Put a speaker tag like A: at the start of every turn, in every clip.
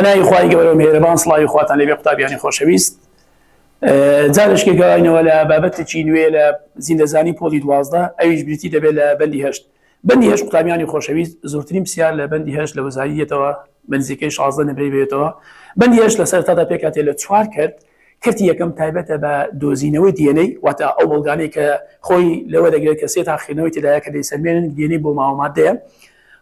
A: بەناوی خوای گەورە و میهرەبان سڵاوی خواتان لێبێ قوتابیانی خۆشەویست جارێکێ گەڕاینەوە لە بابەتێکی نوێ لە زیندەزانی پۆلی 12 ئەویش بریتی دەبێت لە بەندی هەشت بەندی هەشت قوتابیانی خۆشەویست زۆرترین پرسیار لە بەندی هەشت لە وەزاری دێتەوە بە نزیکەی 16 نمرەی بێتەوە بەندی هەشت لە سەرەتادا پێکهاتێ لە چوار کەرت کەرتی یەکەم تایبەتە بە دۆزینەوەی DNA، واتە ئەو بەڵگانەی کە خۆی لەوە دەگرێت کە سێ تاقیکردنەوەی تێدایە کە دەیسەلمێنن DNA بۆ ماوە ماددەیە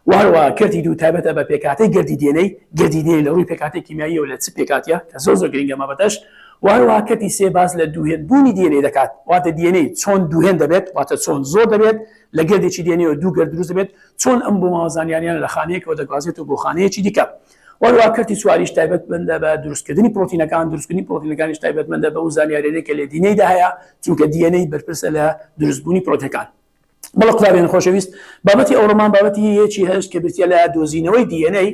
A: و هەروەها کەرتی دوو تایبەتە بە پێکهاتەی گەردی DNA، گەردی DNA لە ڕووی پێکهاتەی کیمیاییەوە لە چ پێکهاتیە کە زۆر زۆر گرنگە مابەتەش و هەروەها کەرتی سێ باس لە دووهێند بوونی DNA دەکات واتە DNA چۆن دووهێند دەبێت واتە چۆن زۆر دەبێت لە گەردێکی DNA ەوە دوو گەرد دروست دەبێت چۆن ئەم بۆماوە زانیاریانە لە خانەیەکەوە دەگوازێتەوە بۆ خانەیەکی دیکە. وەروەها کەرتی چواریش تایبەتمەندە بە دروستکردنی پرۆتینەکان، دروستکردنی پرۆتینەکانیش تایبەتمەندە بەو زانیاریانەی کە لە DNA دا هەیە، چونکە DNA بەرپرسە لە دروستبوونی پرۆتینەکان. بەڵێ قوتابیانی خۆشەویست، بابەتی ئەوڕۆمان بابەتی یەکی هەشت کە بریتییە لە دۆزینەوەی DNA،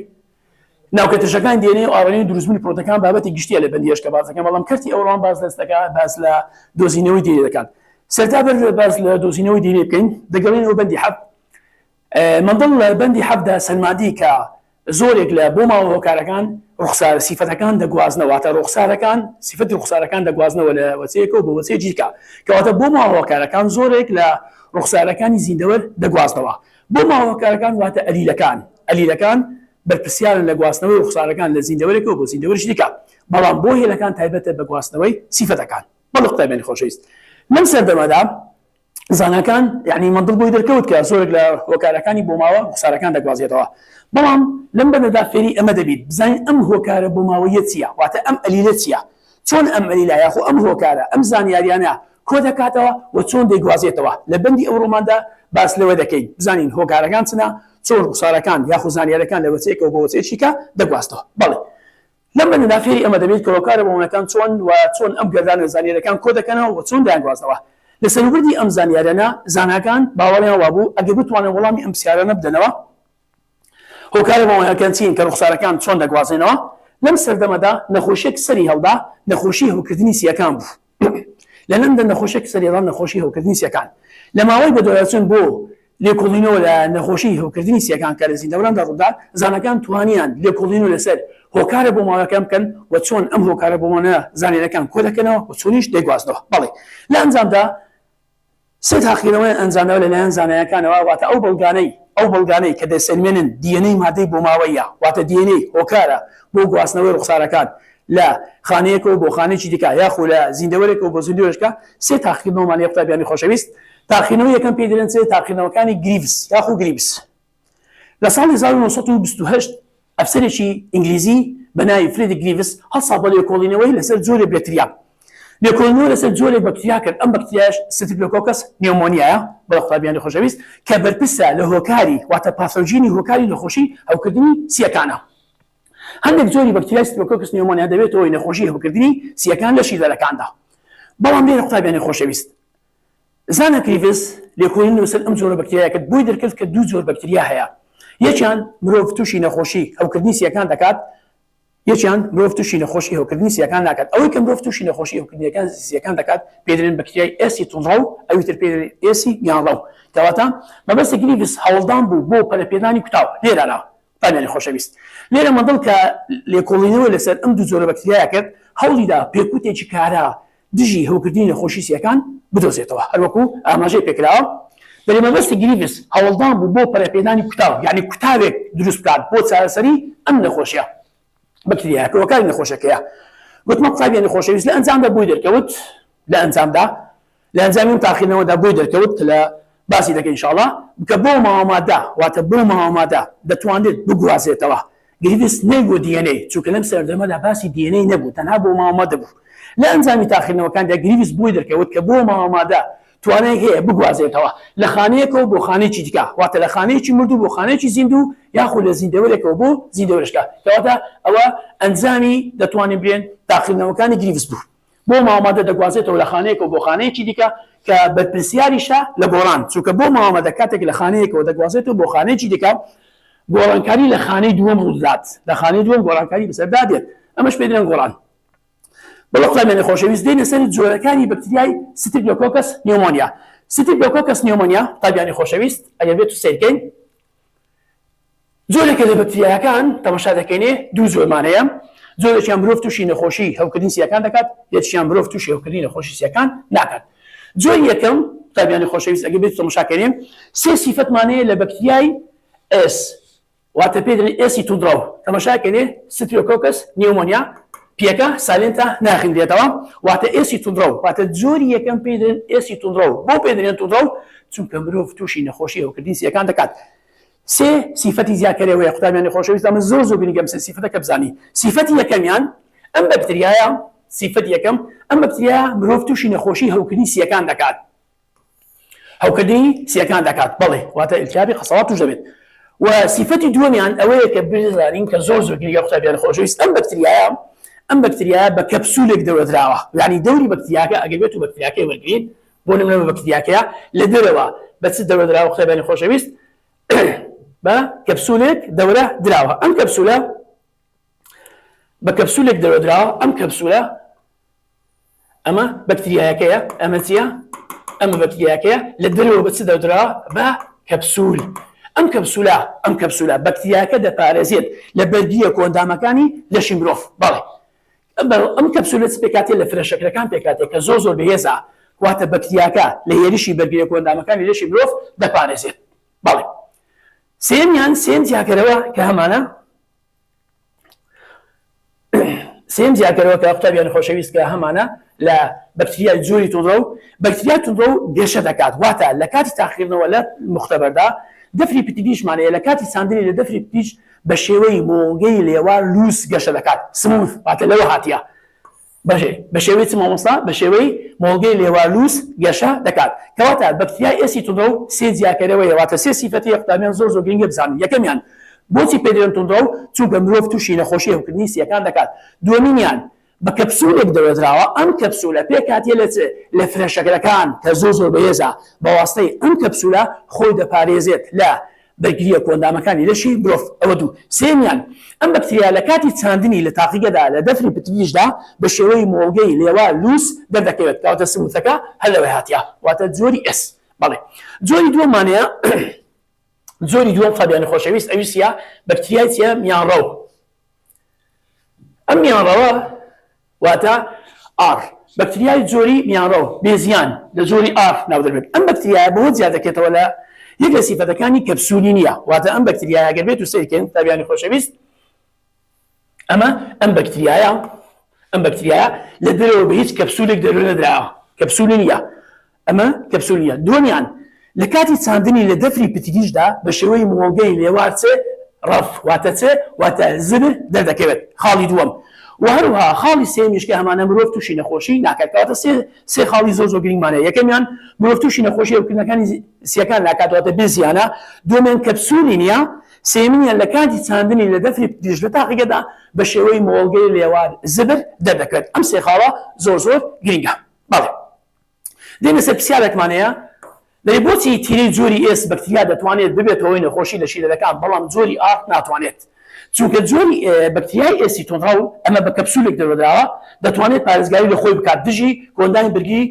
A: ناوکە ترشەکانی DNA و RNA و دروستبوونی پرۆتینەکان بابەتی گشتییە لە بەندی هەشت کە باس دەکەن، بەڵام کەرتی ئەوڕۆمان باس لە دەکات باس لە دۆزینەوەی DNA دەکات. سەرەتا بەر باس لە دۆزینەوەی DNA بکەین، دەگەڕێینەوە بەندی حەفت. مەندڵ لە بەندی حەفتدا سەلماندی کە زۆرێک لە بۆماوە هۆکارەکان ڕوخسارە سیفەتەکان دەگوازنەوە، واتە ڕوخسارەکان سیفەتی ڕوخسارەکان دەگوازنەوە لە وەچەیەکەوە بۆ وەچەیەکی دیکە، کەواتە بۆماوە هۆکارەکان زۆرێک لە ڕوخسارەکانی زیندەوەر دەگوازنەوە. بۆماوە هۆکارەکان واتە ئەلیلەکان، ئەلیلەکان بەرپرسیارن لە گواستنەوەی ڕوخسارەکان لە زیندەوەرێکەوە بۆ زیندەوەرێکی دیکە، بەڵام بۆ هێلەکان تایبەتە بە گواستنەوەی سیفەتەکان. بەڵێ قوتابیانی خۆشەویست لەم سەردەمەدا زاناکان یعنی مەندڵ بۆی دەرکەوت کە زۆرێک لە هۆکارەکانی بۆماوە ڕوخسارەکان دەگوازێتەوە بەڵام لەم بەندەدا فێری ئەمە دەبیت بزانین ئەم هۆکارە بۆماوەیە چییە واتە ئەم ئەلیلە چییە چۆن ئەم ئەلیلە یاخۆ ئەم هۆکارە ئەم زانیاریانە کۆ دەکاتەوە و چۆن دەیگوازێتەوە لە بەندی ئەو ڕۆماندا باس لەوە دەکەین بزانین هۆکارەکان چنە چۆن ڕوخسارەکان یاخو زانیارەکان لە وەچەیەکەوە بۆ وەچەیەکی کە دەگواستەوە بەڵێ لەم بەندەدا فێری ئەمە دەبیت کە هۆکارە بۆماوەکان چۆن و چۆن ئەم گەردانە زانیاریەکان کۆدەکەنەوە و چۆن دەیانگوازنەوە. لە سەروبردی ئەم زانیاریانە زاناکان باوەڕیان وابوو ئەگەر بتوانن وەڵامی ئەم پرسیارانە بدەنەوە، هۆکارە بۆماوەکان چین کە ڕوخسارەکان چۆن دەگوازرێنەوە؟ لەم سەردەمەدا نەخۆشیەک سەری هەڵدا، نەخۆشی هەوکردنی سییەکان بوو. لە لەندەن نەخۆشیەک سەری هەڵدا، نەخۆشی هەوکردنی سییەکان. لە ماوەی بەدواداچوون بۆ لێکۆڵینەوە لە نەخۆشیی هەوکردنی سییەکان کە لە زیندەوەراندا ڕوودەدات، زاناکان توانیان لێکۆڵینەوە لەسەر هۆکارە بۆماوەکان بکەن و چۆن ئەم هۆکارە بۆماوانە زانیارییەکان کۆدەکەنەوە و چۆنیش دەیگوازنەوە. بەڵێ لە ئەنجامدا سێ تاقیکردنەوەیان ئەنجامداوە لەلایەن زانایەکانەوە، واتە ئەو بەڵگانەی ئەو بەڵگانەی کە دەیسەلمێنن DNA مادەی بۆماوەییە، واتە DNA هۆکارە بۆ گواستنەوەی ڕوخسارەکان لە خانەیەکەوە بۆ خانەیەکی دیکە یاخو لە زیندەوەرێکەوە بۆ زیندەوەرێکە، سێ تاقیکردنەوەمان هەیە قوتابیانی خۆشەویست، تاقیکردنەوەی یەکەم پێی دەلێن چ؟ تاقیکردنەوەکانی گریڤس یاخو گریبس. لە ساڵی 1928 ئەفسەرێکی ئینگلیزی بە ناوی فرێدریک گریڤس هەڵسا بە لێکۆڵینەوەی لەسەر جۆرێک بەکتریا. لێکۆڵینەوە لەسەر جۆرێک بەکتریا کرد، ئەم بەکتریایەش Streptococcus pneumoniae یە، بەڵێ قوتابیانی خۆشەویست، کە بەرپرسە لە هۆکاری واتە pathogen ی هۆکاری نەخۆشی هەوکردنی سییەکانە. هەندێک جۆری بەکتریای Streptococcus pneumoniae دەبێتە هۆی نەخۆشی هەوکردنی سییەکان لە شیردەرەکاندا. بەڵام لێرە قوتابیانی خۆشەویست زانا گریڤس لێکۆڵینەوە لەسەر ئەم جۆرە بەکتریایە کرد، بۆی دەرکەوت کە دوو جۆر بەکتریا هەیە، یەکیان مرۆڤ تووشی نەخۆشی هەوکردنی سییەکان دەکات، یەکیان مرۆڤ تووشی نەخۆشی هەوکردنی سییەکان ناکات. ئەوەی کە مرۆڤ تووشی نەخۆشی هەوکردنیەکان سییەکان دەکات پێی دەلێن بەکتریای S ی توندڕەو، ئەوی تر پێی دەلێن S ی میانڕەو. کەواتە مەبەستی گریڤس هەوڵدان بوو بۆ پەرەپێدانی کوتاو. لێرەدا قوتابیانی خۆشەویست لێرە مەندڵ کە لێکۆڵینەوەی لەسەر ئەم دوو جۆرە بەکتریایە کرد، هەوڵیدا پێکوتێکی کارا دژی هەوکردنی نەخۆشی سییەکان بدۆزێتەوە، هەروەکو ئاماژەی پێکراوە دەلێ مەبەستی گریڤس هەوڵدان بوو بۆ پەرەپێدانی کوتاو، یانی کوتاوێک دروست بکات بۆ چارەسەری ئەم نەخۆشیە بەکتریایە کە هۆکاری نەخۆشەکەیە. گوتمە قوتابیانی خۆشەویست لە ئەنجامدا بۆی دەرکەوت لە ئەنجامدا لە ئەنجامی ئەم تاقیکردنەوەدا بۆی دەرکەوت کە لە باسی دەکەین ان شاء اللە کە بۆ ماوەمادە واتە بۆ ماوەمادە دەتوانرێت بگوازێتەوە گریڤس نەیگوت DNA چونکە لەم سەردەمەدا باسی DNA نەبوو تەنها بۆ ماوەمادە بوو لە ئەنجامی تاقیکردنەوەکاندا گریڤس بۆی دەرکەوت کە بۆ ماوەمادە توانای هەیە بگوازێتەوە لە خانەیەکەوە بۆ خانەیەکی دیکە واتە لە خانەیەکی مردوو بۆ خانەیەکی زیندوو یاخود لە زیندەوەرێکەوە بۆ زیندەوەرێکە کەواتە ئەوە ئەنجامی دەتوانین بڵێن تاقیکردنەوەکانی گریڤس بوو بۆ ماوەمادە دەگوازێتەوە لە خانەیەکەوە بۆ خانەیەکی دیکە کە بەرپرسیاریشە لە گۆڕان، چونکە بۆ ماوەمادە کاتێک لە خانەیەکەوە دەگوازێتەوە بۆ خانەیەکی دیکە گۆڕانکاری لە خانەی دووەم ڕوودەدات، لە خانەی دووەم گۆڕانکاری بەسەردا دێت، ئەمەش پێی دەڵێن گۆڕان. بەڵێ قوتابیانی خۆشەویست دێینە سەر جۆرەکانی بەکتریای Streptococcus pneumoniae. Streptococcus pneumoniae قوتابیانی خۆشەویست ئەگەر بێت و سەیرکەین. جۆرێکە لە بەکتریایەکان تەماشا دەکەینێ دوو جۆرمان هەیە جۆرێکیان مرۆڤ تووشی نەخۆشی هەوکردنی سیەکان دەکات یەکیان مرۆڤ تووشی هەوکردنی نەخۆشی سیەکان ناکات جۆری یەکەم قوتابیانی خۆشەویست ئەگەر بێت تەماشاکەێن سێ سیفەتمان هەیە لە بەکتریای S واتە پێ دەڵێن S ی توندڕەو تەماشاکەێ Streptococcus pneumoniae P ەکە silent ە ناخندرێتەوە واتە S ی توندڕەو واتە جۆری یەکەم پێ دەڵێن S ی توندڕەو بۆ پێ دەڵێن توندڕەو چونکە مرۆڤ تووشی نەخۆشی هەوکردنی سیەکان دەکات سێ سیفەتی زیادکەرەوەیە قوتابیانی خۆشەویست ئەمە زۆر زۆر گرنگە ئەم سێ سیفەتە کە بزانی سیفەتی یەکەمیان ئەم بەکتریایە سیفەتی یەکەم ئەم بەکتریا مرۆڤ تووشی نەخۆشی هەوکردنی سیەکان دەکات هەوکردنی سیەکان دەکات بەڵێ واتە التهابی قەسەڵات توش دەبێت و سیفەتی دووەمیان ئەوەیە کە بزانین کە زۆر زۆر گرنگە قوتابیان خۆشەویست ئەم بەکتریایە ئەم بەکتریایە بە کەپسولێک دەورەدراوە یعنی دەوری بەکتریاکە ئەگەر بێت و بەکتریاکەی وەرگین بۆ نمونە بە بەکتریاکەیە لە دەرەوە بە چ دەورە دراوە قوتابیانی خۆشەویست بە کەپسولێک دەورە دراوە ئەم کەپسولە بە کەپسولێک دەورە دراوە ئەم کەپسولە ئەمە بەکتریایەکەیە ئەمە چییە ئەمە بەکتریاکەیە لە دەرەوە بە چ دەودرا بە کەپسول ئەم کەپسولە ئەم کەپسولە بەکتریاکە دەپارێزێت لە بەرگیە کۆندامەکانی لەشی مرۆڤ بەڵێ ئەم کەپسولە چ پێکهاتەیە لە فرە شەکرەکان پێکهاتەیە کە زۆر زۆر بەهێزە واتە بەکتریاکە لە هێرشی بەرگریە کۆئەندامەکانی لەشی مرۆڤ دەپارێزێت بەڵێ سێمیان سێم جیاکەرەوە کە هەمانە سێم جیاکەرەوە کە قوتابیان خۆشەویست کە هەمانە لە بەکتریای جۆری توندڕەو بەکتریا توندڕەو گەشە دەکات واتە لە کاتی تاقیکردنەوە لە مختبەردا دەفری پتریشمان هەیە لە کاتی چاندنی لە دەفری پتریش بە شێوەی مۆڵگەی لێوار لووس گەشە دەکات، smooth، واتە لەوە هاتیە بەشێ بە شێوەی چ مامۆستا؟ بە شێوەی مۆڵگەی لێوار لووس گەشە دەکات. کەواتە بەکتریای S ی توندڕەو سێ جیاکەرەوەیە، واتە سێ سیفەتی قوتابیان زۆر زۆر گرنگە بزانن. یەکەمیان، بۆچی پێ دەڵێن توندڕەو؟ چونکە مرۆڤ تووشی نەخۆشی هەوکردنی سییەکان دەکات. دووەمینیان، بە کەپسولێک دەوێتراوە، ئەم کەپسولە پێکهاتیە لە چ؟ لە فرە شەکرەکان کە زۆر زۆر بەهێزە، بە واستەی ئەم کەپسولە خۆی دەپارێزێت لە بەرگریە کۆئەندامەکانی لەشی مرۆڤ، ئەوە دوو. سێیەمیان، ئەم بەکتریا لە کاتی چاندنی لە تاقیگەدا لە دەفری پتریشدا بە شێوەی مۆڵگەی لێوار لووس دەردەکەوێت، کەواتە smooth ەکە هەر لەوێ هاتیە، واتە جۆری S. بەڵێ جۆری دووەممان هەیە، جۆری دووەم قوتابیانی خۆشەویست ئەویش چیە؟ بەکتریای چیە؟ میانڕەو. ئەم میانڕەوە واتە R بەکتریای جۆری میانڕەو بێزیان لە جۆری R ناودەبێت ئەم بەکتریایە بەوە جیا دەکرێتەوە لە یەک لە سیفەتەکانی کەپسولی نییە واتە ئەم بەکتریایە گەر بێت و سەیرکەین قوتابیانی خۆشەویست ئەمە ئەم بەکتریایە ئەم بەکتریایە لە دەرەوە بە هیچ کەپسولێک دەرەوە نەدراوە کەپسولی نییە ئەمە کەپسول نییە. دووەمیان، لە کاتی چاندنی لە دەفری پتریشدا بە شێوەی مۆڵگەی لێوار چ، rough، واتە چ؟ واتە زبر دەردەکەوێت. خاڵی دووەم. وە هەروەها خاڵی سێیەمیش کە هەمانە مرۆڤ تووشی نەخۆشی ناکات. کەواتە سێ سێ خاڵی زۆر زۆر گرنگمان هەیە. یەکەمیان، مرۆڤ تووشی نەخۆشی هەوکردنەکانی سییەکان ناکات واتە بێ زیانە. دووەمیان، کەپسولی نییە. سێیەمینیان، لە کاتی چاندنی لە دەفری پتریش لە تاقیگەدا بە شێوەی مۆڵگەی لێوار زبر دەردەکەوێت. ئەم سێ خاڵە زۆر زۆر گرنگە. بەڵێ. دێنە سەر پرسیارێکمان هەیە دەڵێ بۆچی تیرەی جۆری S بەکتریا دەتوانێت ببێتە هۆی نەخۆشی لە شیرەکان بەڵام جۆری R ناتوانێت چونکە جۆری بەکتریای S ی توندڕەو ئەمە بە کەپسولێک دەرۆدراوە دەتوانێت پارێزگاری لە خۆی بکات دژی کۆئەندامی بەرگری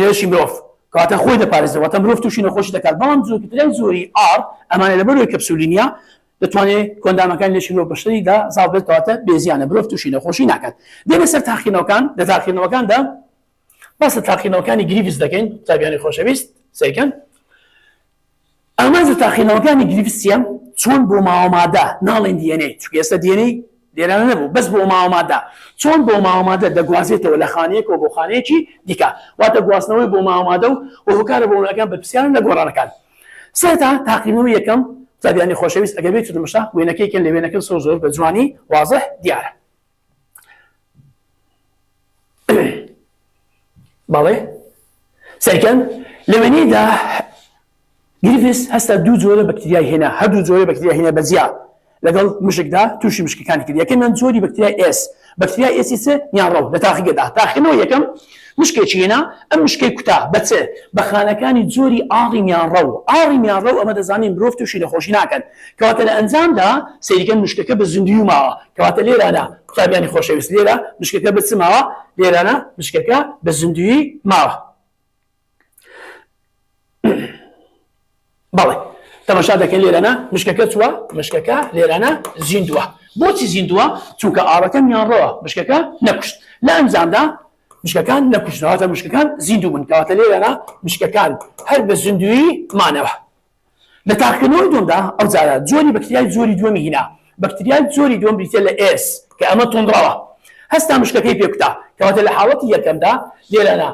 A: لەشی مرۆڤ کەواتە خۆی دەپارێزێت واتە مرۆڤ تووشی نەخۆشی دەکات بەڵام بەکتریای جۆری R ئەمانە لەبەرەوەی کەپسولی نییە دەتوانێت کۆئەندامەکانی لەشی مرۆڤ بەشەریدا زاڵ بێت کەواتە بێزیانە مرۆڤ تووشی نەخۆشی ناکات دێنە سەر تاقینەوەکان لە تاقینەوەکاندا باس لە تاقینەوەکانی گریڤز دەکەین قوتابیانی خۆشەویست سەیرکەن ئامانج لە تاقینەوەکانی گریڤز چییە چۆن بۆ ماوەمادە ناڵێن DNA چونکە ئێستا DNA لێرانە نەبوو بەس بۆ ماوەمادە چۆن بۆ ماوەمادە دەگوازێتەوە لە خانەیەکەوە بۆ خانەیەکی دیکە واتە گواستنەوەی بۆ ماوەمادە و هۆکارە بۆ بەرپرسیارن لە گۆڕانەکان سەرەتا تاقینەوەی یەکەم قوتابیانی خۆشەویست ئەگەر بێت تەماشا وێنەکەی کەن لە وێنەکە زۆر زۆر بە جوانی وازح دیارە بەڵێ سەیرکەن لە وێنەیدا گریفس هەستا دوو جۆرە بەکتریای هێنا هەردوو جۆرە بەکتریا هێنا بەجیا لەگەڵ مشکدا تووشی مشکەکانی کرد یەکەمیان جۆری بەکتریای S بەکتریای S ی چ میانڕەو لە تاقیگەدا تاقیکردنەوە یەکەم مشکێکی هێنا ئەم مشکەی کوتا بە چ بە خانەکانی جۆری R ی میانڕەو R ی میانڕەو ئەمە دەزانین مرۆڤ تووشی نەخۆشی ناکەن کەواتە لە ئەنجامدا سەیریکەن مشکەکە بە زیندووی ماوە کەواتە لێرانە قوتابیانی خۆشەویست لێرە مشکەکە بە چ ماوە لێرانە مشکەکە بە زیندووی ماوە بەڵێ. تەماشا دەکەین لێرەنا مشکەکە چووە مشکەکە لێرەنا زیندووە بۆچی زیندووە چونکە R ەکە میانڕەوە مشکەکە نەکوشت لە ئەنجامدا مشکەکان نەکوشتنەوەتە مشکەکان زیندوو بوون کەواتە لێرەنا مشکەکان هەر بە زیندوویی مانەوە لە تاقیکردنەوەی دووەمدا ئەو جارە جۆری بەکتریای جۆری دووەمی هینا بەکتریای جۆری دووەم بریتیە لە S کە ئەمە توندڕەوە هەستا مشکەکەی پێکوتا کەواتە لە حاڵەتی یەکەمدا لێرەنا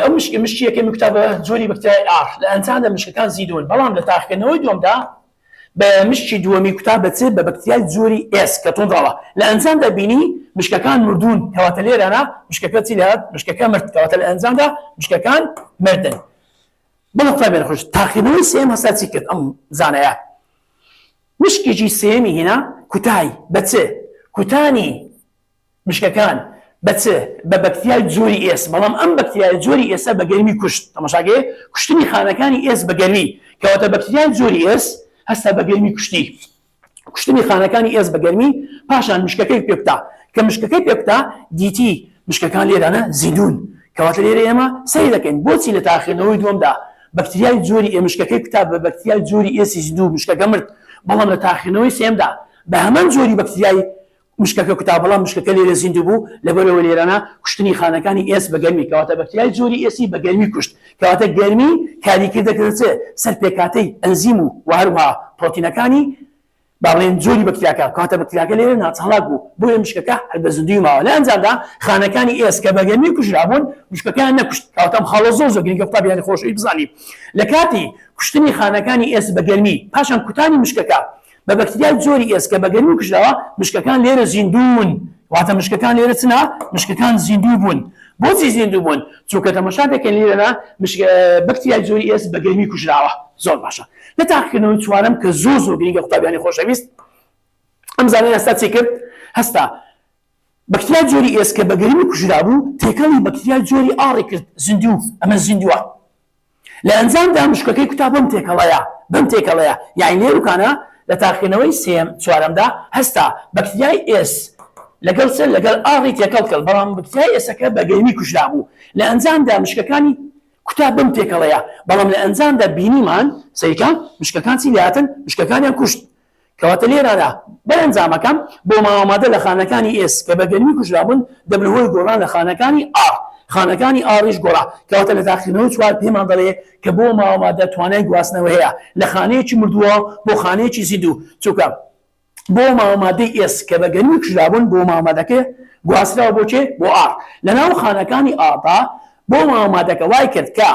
A: ئەو مشکی مشکی یەکەمی کوتا بە جۆری بەکتریای R لە ئەنجامدا مشکەکان زیندوون بەڵام لە تاقیکردنەوەی دووەمدا بە مشکی دووەمی کوتا بە چ بە بەکتریای جۆری S کە توندڕەوە لە ئەنجامدا بینی مشکەکان مردوون کەواتە لێرانە مشکەکە چی لێهات مشکەکە مرد کەواتە لە ئەنجامدا مشکەکان مردن بەڵێ قوتابیان خۆش تاقیکردنەوەی سێیەم هەستا چی کرد ئەم زانایە مشکێکی سێیەمی هینا کوتای بە چ کوتانی مشکەکان بە چ؟ بە بەکتریای جۆری S، بەڵام ئەم بەکتریایە جۆری S ە بە گەرمی کوشت، تەماشاکەی کوشتنی خانەکانی S بە گەرمی، کەواتە بەکتریای جۆری S هەستا بە گەرمی کوشتی، کوشتنی خانەکانی S بە گەرمی، پاشان مشکەکەی پێکوتا، کە مشکەکەی پێکوتا دیتی مشکەکان لێرانە زیندوون، کەواتە لێرە ئێمە سەیر دەکەین بۆچی لە تاقیکردنەوەی دووەمدا بەکتریای جۆری ئێ مشکەکەی کوتا بە بەکتریای جۆری S ی زیندوو مشکەکە مرد، بەڵام لە تاقیکردنەوەی سێیەمدا بە هەمان جۆری بەکتریای مشکەکە کوتا بەڵام مشکەکە لێرە زیندوو بوو لەبەرئەوە لێرانە کوشتنی خانەکانی S بە گەرمی کەواتە بەکتریای جۆری S ی بە گەرمی کوشت کەواتە گەرمی کاری کردە کردە چ سەر پێکهاتەی ئەنزیم و وە هەروەها پرۆتینەکانی با بڵێن جۆری بەکتریاکە کەواتە بەکتریاکە لێرە ناچالاک بوو بۆیە مشکەکە هەر بە زیندووی ماوە لە ئەنجامدا خانەکانی S کە بە گەرمی کوژرابوون مشکەکەیان نەکوشت کەواتە ئەم خاڵە زۆر زۆر گرنگە قوتابیانی خۆشەویست بزانین لە کاتی کوشتنی خانەکانی S بە گەرمی پاشان کوتانی مشکەکە بە بەکتریای جۆری S کە بە گەرمی کوژراوە، مشکەکان لێرە زیندوون. واتە مشکەکان لێرە چنە؟ مشکەکان زیندوو بوون. بۆچی زیندوو بوون؟ چونکە تەماشا دەکەین لێرەدا مشک بەکتریای جۆری S بە گەرمی کوژراوە. زۆر باشە. لە تاقیکردنەوەی چوارەم کە زۆر زۆر گرنگە قوتابیانی خۆشەویست، ئەم زانایە هەستا چی کرد؟ هەستا بەکتریای جۆری S کە بە گەرمی کوژرابوو، تێکەڵی بەکتریای جۆری R ی کرد، زیندوو، ئەمە زیندووە. لە ئەنجامدا مشکەکەی کوتا بەم تێکەڵەیە بەم تێکەڵەیە یانی لێروکانە لە تاقیکردنەوەی سێیەم چوارەمدا هەستا بەکتریای S لەگەڵ چ لەگەڵ R ی تێکەڵ کرد بەڵام بەکتریای S ەکە بە گەرمی کوژرابوو لە ئەنجامدا مشکەکانی کوتا بەم تێکەڵەیە بەڵام لە ئەنجامدا بینیمان سەیرکە مشکەکان چی لێهاتن مشکەکانیان کوشت کەواتە لێرەدا بەرەنجامەکە بۆ ماوەمادە لە خانەکانی S کە بە گەرمی کوژرابوون دەبنە هۆی گۆڕان لە خانەکانی R، خانەکانی R یش گۆڕا، کەواتە لە تاقیکردنەوەی چوار پێمان دەڵێ کە بۆ ماوەمادە توانای گواستنەوە هەیە لە خانەیەکی مردووەوە بۆ خانەیەکی زیندوو، چونکە بۆ ماوەمادەی S کە بە گەرمی کوژرابوون بۆ ماوەمادەکە گواستراوە بۆ کێ؟ بۆ R لەناو خانەکانی R دا بۆ ماوەمادەکە وای کرد کە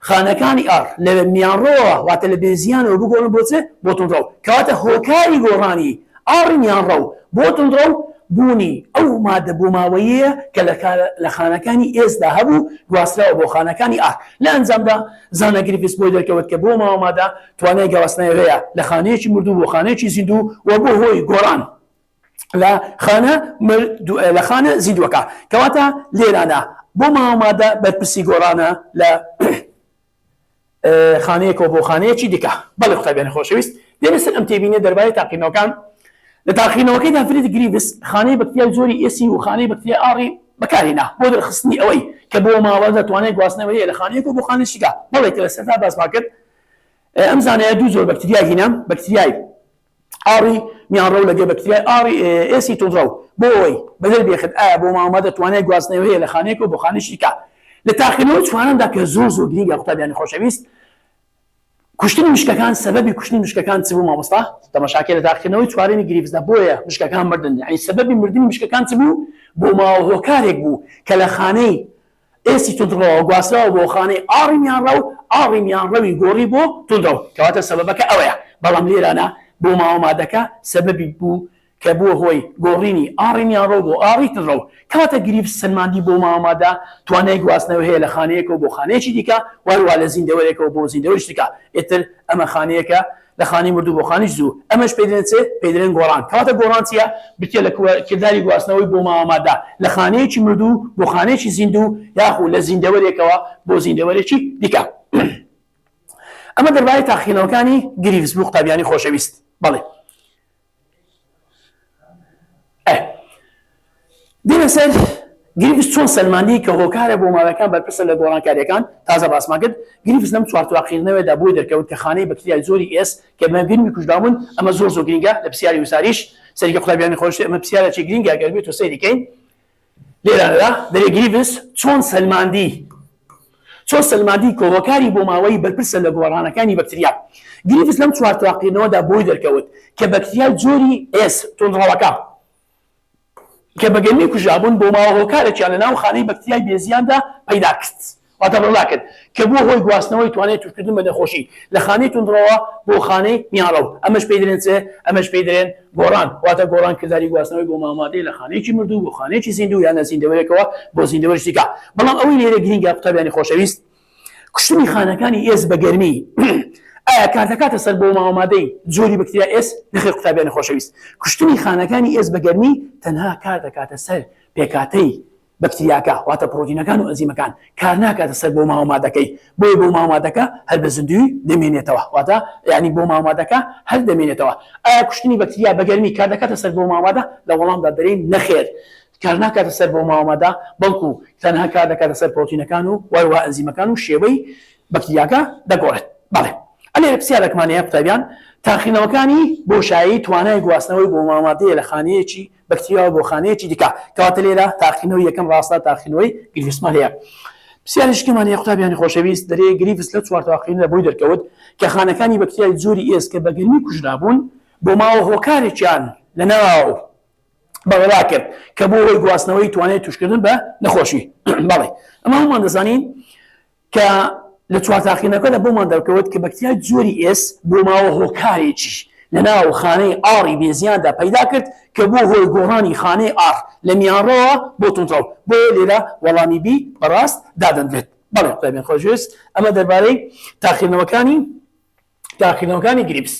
A: خانەکانی R لە میانڕەوەوە واتە لە بێزیانەوە بگۆڕن بۆ چ؟ بۆ توندڕەو. کەواتە هۆکاری گۆڕانی R ی میانڕەو بۆ توندڕەو بوونی ئەو مادە بۆماوەییەیە کە لە خانەکانی S دا هەبوو گواستراوە بۆ خانەکانی R. لە ئەنجامدا زانا گریفس بۆی دەرکەوت کە بۆ ماوە مادە توانای گواستنەوەی هەیە لە خانەیەکی مردوو بۆ خانەیەکی زیندوو و بۆ هۆی گۆڕان لە خانە لە خانە زیندووەکە کەواتە لێرانە بۆ ماوە مادە بەرپرسی گۆڕانە لە خانەیەکەوە بۆ خانەیەکی دیکە بەڵێ قوتابیانی خۆشەویست دێنە سەر ئەم تێبینە دەربارەی تاقینەوەکان لە تاقینەوەکەیدا فرید گریڤس خانەی بەکتریای جۆری S ی و خانەی بەکتریای R ی بەکارهێنا بۆ دەرخستنی ئەوەی کە بۆ ماوە دەتوانێت گواستنەوەی هەیە لە خانەیەکەوە بۆ خانەیەکی دیکە بەڵێ کە لە سەرەتا باسمان کرد ئەم زانایە دوو جۆر بەکتریای هینا بەکتریای R ی میانڕەو لەگەڵ بەکتریای R ی S ی توندڕەو بۆ ئەوەی بەدەر بێخت ئایا بۆ ماوە مادە توانای گواستنەوەی هەیە لە خانەیەکەوە بۆ خانەیەکی دیکە لە تاقیکردنەوەی چوارەمدا کە زۆر زۆر گرینگە قوتابیانی خۆشەویست کوشتنی مشکەکان سەبەبی کوشتنی مشکەکان چ بوو مامۆستا تەماشاکەی لە تاقیکردنەوەی چوارەمی گریڤزدا بۆیە مشکەکان مردن یعنی سەبەبی مردنی مشکەکان چ بوو بۆ ماوە هۆکارێک بوو کە لە خانەی S ی توندڕەوە گواستراوە بۆ خانەی R ی میانڕەو، R ی میانڕەوی گۆڕی بۆ توندڕەو، کەواتە سەبەبەکە ئەوەیە، بەڵام لێرانە بۆ ماوە مادەکە سەبەبی بوو کە بووە هۆی گۆڕینی R ی میانڕەو بۆ R ی توندڕەو، کەواتە گریڤز سەلماندی بۆ ماوە مادە توانای گواستنەوە هەیە لە خانەیەکەوە بۆ خانەیەکی دیکە و هەروەها لە زیندەوەرێکەوە بۆ زیندەوەرێکی دیکە، ئیتر ئەمە خانەیەکە لە خانەی مردوو بۆ خانەی زوو، ئەمەش پێی دەڵێن چ؟ پێی دەڵێن گۆڕان. کەواتە گۆڕان چییە؟ بریتییە لە کرداری گواستنەوەی بۆماوە مادە لە خانەیەکی مردوو بۆ خانەیەکی زیندوو یاخو لە زیندەوەرێکەوە بۆ زیندەوەرێکی دیکە. ئەمە دەربارەی تاقیکردنەوەکانی گریڤز بوو قوتابیانی خۆشەویست. بەڵێ. دێنە سەر. گریڤس چۆن سەلماندی کە هۆکارە بۆماوەکان بەرپرسن لە گۆڕانکارییەکان؟ تازە باسمان کرد، گریڤس لەم چوارتواقیردنەوەیەدا بۆی دەرکەوت کە خانەی بەکتریای جۆری S کە بە گەرمی کوژراوبوون، ئەمە زۆر زۆر گرینگە لە پرسیاری وزاریش سەیری کە قوتابیانی خۆشی ئەمە پرسیارێکی گرینگە گەر بێت و سەیری کەین لێرانەدا دەرێ گریڤس چۆن سەلماندی چۆن سەلماندی کە هۆکاری بۆماوەیی بەرپرسە لە گۆڕانەکانی بەکتریا؟ گریڤس لەم چوارتواقیردنەوەدا بۆی دەرکەوت کە بەکتریای جۆری S توندڕەوەکە کە بە گەرمی کوژرابوون بۆ ماوە هۆکارێکیان لە ناو خانەی بەکتریای بێزیاندا پەیدا کرد واتە بەڵا کرد کە بووە هۆی گواستنەوەی توانای تووشکردن بە نەخۆشی لە خانەی توندڕەوە بۆ خانەی میانڕەو ئەمەش پێی دەرێن چ؟ ئەمەش پێی دەرێن گۆڕان واتە گۆڕان کرداری گواستنەوەی بۆ ماوە مادەی لە خانەیەکی مردوو بۆ خانەیەکی زیندوو یان لە زیندەوەرێکەوە بۆ زیندەوەرێکی دیکە بەڵام ئەوەی لێرە گرینگە قوتابیانی خۆشەویست کوشتنی خانەکانی S بە گەرمی ئایا کاردەکاتە سەر بۆ ماوەمادەی جۆری بەکتریا S؟ نەخێر قوتابیانی خۆشەویست، کوشتنی خانەکانی S بە گەرمی تەنها کاردەکاتە سەر پێکهاتەی بەکتریاکە واتە پڕۆتینەکان و ئەنزیمەکان، کارناکاتە سەر بۆ ماوەمادەکەی، بۆیە بۆ ماوەمادەکە هەر بە زیندووی دەمێنێتەوە واتە یانی بۆ ماوەمادەکە هەر دەمێنێتەوە. ئایا کوشتنی بەکتریا بە گەرمی کاردەکاتە سەر بۆ ماوەمادە؟ لە وەڵامدا دەرێین نەخێر کار ناکاتە سەر بۆماوەمادە بەڵکو تەنها کار دەکاتە سەر پرۆتینەکان و وەروەها ئەنزیمەکان و شێوەی بەکتریاکە دەگۆڕێت. بەڵێ ئەلێرە پرسیارێکمان هەیە قوتابیان، تاقینەوەکانی بۆشایی توانای گواستنەوەی بۆماوەمادەیە لە خانەیەکی بەکتریاوە بۆ خانەیەکی دیکە، کەواتە لێرە تاقینەوەی یەکەم ڕاستە تاقینەوەی گریڤسمان هەیە. پرسیارێکی کەمان هەیە قوتابیانی خۆشەویست، دەرێ گریڤس لەو چوار تاقینەدا بۆی دەرکەوت کە خانەکانی بەکتریای جۆری S کە بە گەرمی کوژرابوون بۆماوە هۆکارێکیان لەناو بەوەڵا کرد کە بۆ هۆی گواستنەوەی توانای توشکردن بە نەخۆشی بەڵێ ئەمە هەمومان دەزانین کە لە چوار تاقینەکەدا بۆمان دەرکەوت کە بەکتریای جۆری S بۆ ماوە هۆکارێکی لە ناو خانەی R ی بێزیاندا پەیدا کرد کە بۆ هۆی گۆڕانی خانەی R لە میانڕەوە بۆ توندڕەو بۆیە لێرە وەڵامی B بەڕاست دادەنرێت بەڵێ قوتابیان خۆشەویست ئەمە دەربارەی تاقیکردنەوەکانی تاقیکردنەوەکانی گریڤس.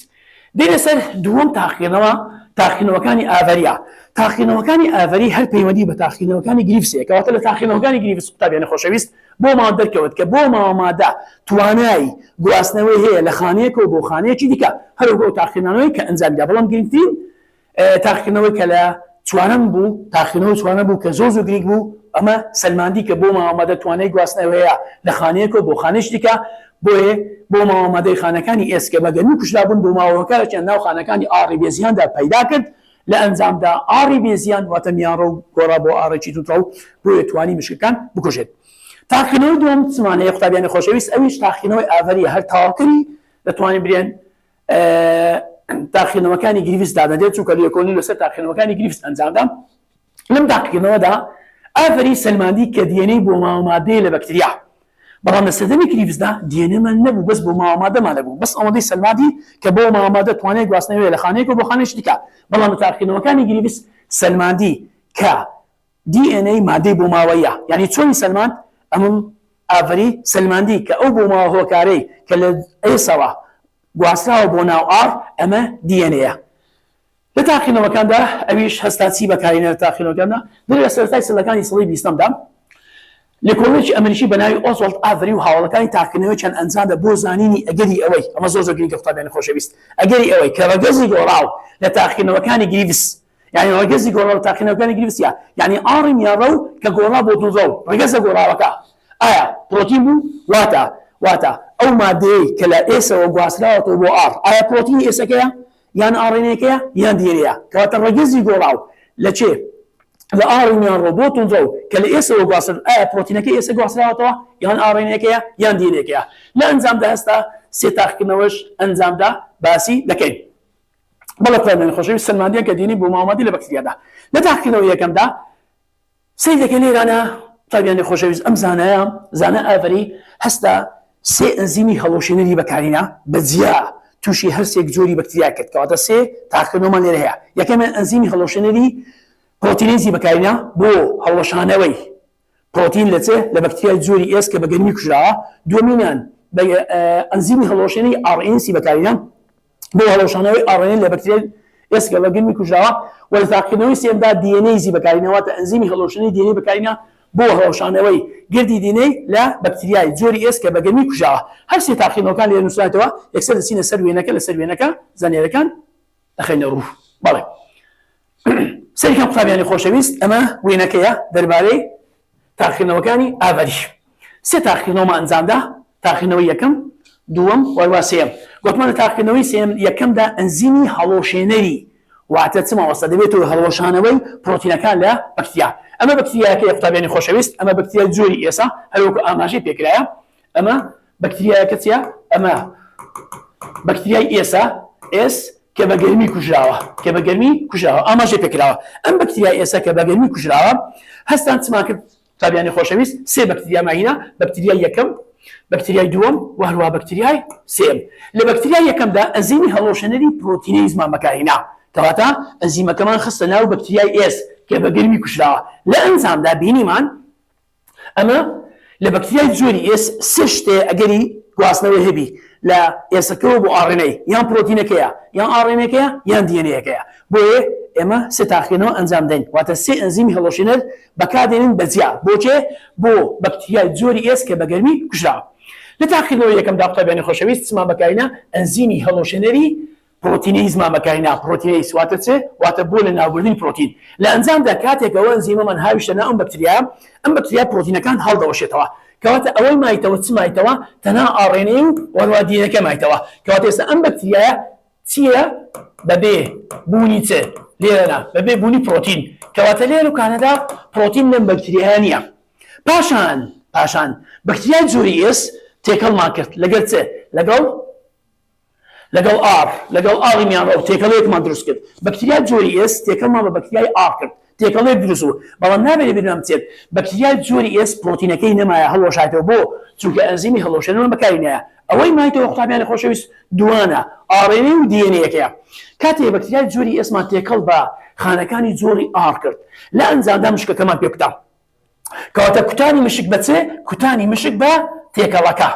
A: دێینە سەر دووەم تاقیکردنەوە، تاقیکردنەوەکانی ئاڤەریە. تاقیکردنەوەکانی ئاڤەری هەر پەیوەندی بە تاقیکردنەوەکانی گریڤس هەیە، کەواتە لە تاقیکردنەوەکانی گریڤس قوتابیانی خۆشەویست بۆمان دەرکەوت کە بۆ ماوە مادە توانای گواستنەوەی هەیە لە خانەیەکەوە بۆ خانەیەکی دیکە، هەروەک ئەو تاقیکردنانەوەی کە ئەنجامیدا، بەڵام گرنگترین تاقیکردنەوەی کە لە چوارەم بوو، تاقیکردنەوەی چوارەم بوو کە زۆر زۆر گرنگ بوو، ئەمە سەلماندی کە بۆ ماوەمادە توانای گواستنەوەی هەیە لە خانەیەکەوە بۆ خانەیەکی دیکە، بۆیە بۆ ماوەمادەی خانەکانی S کە بە گەرمی کوژرابوون بۆ ماوە هۆکارێکیان ناو خانەکانی R ی بێزیاندا پەیدا کرد، لە ئەنجامدا R ی بێزیان واتە میانڕەو گۆڕا بۆ R ێکی توندڕەو، بۆیە توانی مشکەکان بکوژێت. تاقیکردنەوەی دووەم چمان هەیە قوتابیانی خۆشەویست، ئەویش تاقیکردنەوەی ئاڤەریە، هەر تەواوکەری دەتوانین برێن تاقیکردنەوەکانی گریڤس دادەنرێت چونکە لێکۆڵینەوە لەسەر تاقیکردنەوەکانی گریڤس ئەنجامدا لەم تاقیکردنەوەدا ئاڤەری سەلماندی کە DNA بۆ ماوەمادەیە لە بەکتریا بەڵام لە سەردەمی گریڤسدا DNA مان نەبوو بەس بۆ ماوەمادەمان نەبوو بەس ئەوەندەی سەلماندی کە بۆ ماوەمادە توانای گواستنەوەی لە خانەیەکەوە بۆ خانەیەکی دیکە بەڵام لە تاقیکردنەوەکانی گریڤس سەلماندی کە DNA مادەی بۆماوەییە یانی چۆنی سەلماند؟ ئەمم ئاڤری سەلماندی کە ئەو بۆماوە هۆکارەی کە لە S ەوە گواستراوە بۆ ناو R ئەمە DNA یە. لە تاقینەوەکاندا ئەویش هەستا چی بەکارهێنا لە تاقینەوەکاندا؟ دەرێ لە سەرەتای سەدەکانی سەدەی بیستەمدا لێکۆڵەرێکی ئەمریکی بە ناوی ئۆزوالد ئاڤری و هاوەڵەکانی تاقیکردنەوەیەکیان ئەنجامدا بۆ زانینی ئەگەری ئەوەی ئەمە زۆر زۆر گرنگە قوتابیانی خۆشەویست ئەگەری ئەوەی کە ڕەگەزی گۆڕاو لە تاقیکردنەوەکانی گریڤس یانی ڕەگەزی گۆڕاو تاقینەوەکانی گریڤس چیە یانی R ی میانڕەو کە گۆڕا بۆ توندڕەو ڕەگەزە گۆڕاوەکە ئایا پرۆتین بوو واتە واتە ئەو مادەیەی کە لە S ەوە گواستراوەتەوە بۆ R ئایا پرۆتینی S ەکەیە یان RNA کەیە یان DNA یە کەواتە ڕەگەزی گۆڕاو لە چێ لە R ی میانڕەو بۆ توندڕەو کە لە S ەوە گواسترا ئایا پرۆتینەکەی S ە گواستراوەتەوە یان RNA کەیە یان DNA کەیە لە ئەنجامدا هەستا سێ تاقیکردنەوەش ئەنجامدا باسی دەکەین بەڵێ قوتابیانی خۆشەویست سەلماندیان کە DNA بۆ ماوەمادی لە بەکتریادا لە تاقیکردنەوەی یەکەمدا سەیر دەکەین لێرانە قوتابیانی خۆشەویست ئەم زانایە زانا ئاڤری هەستا سێ ئەنزیمی هەڵوەشێنەری بەکارهێنا بە جیا تووشی هەر سێک جۆری بەکتریا کرد کەواتە سێ تاقیکردنەوەمان لێرە هەیە یەکەمیان ئەنزیمی هەڵوەشێنەری proteinase ی بەکارهێنا بۆ هەڵوەشانەوەی پرۆتین لە چ؟ لە بەکتریای جۆری S کە بە گەرمی کوژراوە. دووەمینیان بە ئەنزیمی هەڵوەشێنەی RNase بەکارهێنا بۆ هەڵوەشانەوەی RNA لە بەکتریای S کە بە گەرمی کوژراوە و لە تاقیکردنەوەی سێیەمدا DNase ی بەکارهێنا واتە ئەنزیمی هەڵوەشێنەی DNA بەکارهێنا بۆ هەڵوەشانەوەی گردی DNA لە بەکتریای جۆری S کە بە گەرمی کوژراوە. هەر سێ تاقیکردنەوەکان لێرە نووسراوەتەوە، یەکسەر دەچینە سەر وێنەکە، لەسەر وێنەکە زانیارییەکان دەخەینە ڕوو. بەڵێ سەیرکەن قوتابیانی خۆشەویست ئەمە وێنەکەیە دەربارەی. تاقیکردنەوەکانی ئاڤەری. سێ تاقیکردنەوەمان ئەنجامدا، تاقیکردنەوەی یەکەم، دووەم و هەروەها سێیەم. گۆتمان لە تاقیکردنەوەی سێیەم یەکەمدا ئەنزیمی هەڵوەشێنەری واتە چ مامۆستا دەبێتە هۆی هەڵوەشانەوەی پرۆتینەکان لە بەکتریا. ئەمە بەکتریایەکەیە قوتابیانی خۆشەویست، ئەمە بەکتریای جۆری S ە هەروەکو ئاماژەی پێکرایە. ئەمە بەکتریایەکە چیە؟ ئەمە بەکتریای S ە، S، کە بە گەرمی کوژراوە، کە بە گەرمی کوژراوە ئاماژەی پێکراوە. ئەم بەکتریای S ە کە بە گەرمی کوژراوە هەستان چمان کرد قوتابیانی خۆشەویست سێ بەکتریامان هینا، بەکتریای یەکەم، بەکتریای دووەم و هەروەها بەکتریای سێیەم. لە بەکتریای یەکەمدا ئەنزیمی هەڵوەشێنەری proteinase مان بەکارهینا، کەواتە ئەنزیمەکەمان خستە ناو بەکتریای S کە بە گەرمی کوژراوە. لە ئەنجامدا بینیمان ئەمە لە بەکتریای جۆری S سێ شتێ ئەگەری گواستنەوەی هەبی لە S ەکەوە بۆ RNA یان پرۆتینەکەیە یان RNA کەیە یان DNA یەکەیە بۆیە ئێمە سێ تاقیکردنەوە ئەنجام دەین واتە سێ ئەنزیمی هەڵوەشێنەر بەکاردێنین بە جیا بۆ کێ بۆ بەکتریای جۆری S کە بە گەرمی کوژراوە لە تاقیکردنەوەی یەکەمدا قوتابیانی خۆشەویست چمان بەکارهێنا ئەنزیمی هەڵوەشێنەری proteinase مان بەکارهێنا، proteinase واتە چ؟ واتە بۆ لەناوبردنی پرۆتین. لە ئەنجامدا کاتێک ئەو ئەنزیمەمان هاویشتە ناو ئەم بەکتریایە، ئەم بەکتریا پرۆتینەکان هەڵدەوەشێتەوە. کەواتە ئەوەی مایتەوە چ مایتەوە؟ تەنها RNA و وەروەها DNA کە مایتەوە. کەواتە ئێستا ئەم بەکتریایە چییە؟ بەبێ بوونی چ؟ لێرە نا، بەبێ بوونی پرۆتین. کەواتە لێرە و کانەدا پرۆتین لەم بەکتریایە نییە. پاشان پاشان بەکتریای جۆری S تێکەڵمان کرد لەگەل چ؟ لەگەڵ لەگەڵ R لەگەڵ R ی میانڕەو تێکەڵەیەکمان دروست کرد. بەکتریای جۆری S تێکەڵمان بە بەکتریای R کرد. تێکەڵەیەک دروست بوو. بەڵام نابێت لەبیرمان بچێت بەکتریای جۆری S پرۆتینەکەی نەمایە هەڵوەشایتەوە. بۆ؟ چونکە ئەنزیمی هەڵوەشێنەرمان بەکاری نایە. ئەوەی مایتەوە قوتابیانی خۆشەویست دووانە، RNA و DNA یەکەیە. کاتێ بەکتریای جۆری S مان تێکەڵ بە خانەکانی جۆری R کرد، لە ئەنجامدا مشکەکەمان پێکوتا. کەواتە کوتانی مشک بە چ؟ کوتانی مشک بە تێکەڵەکە.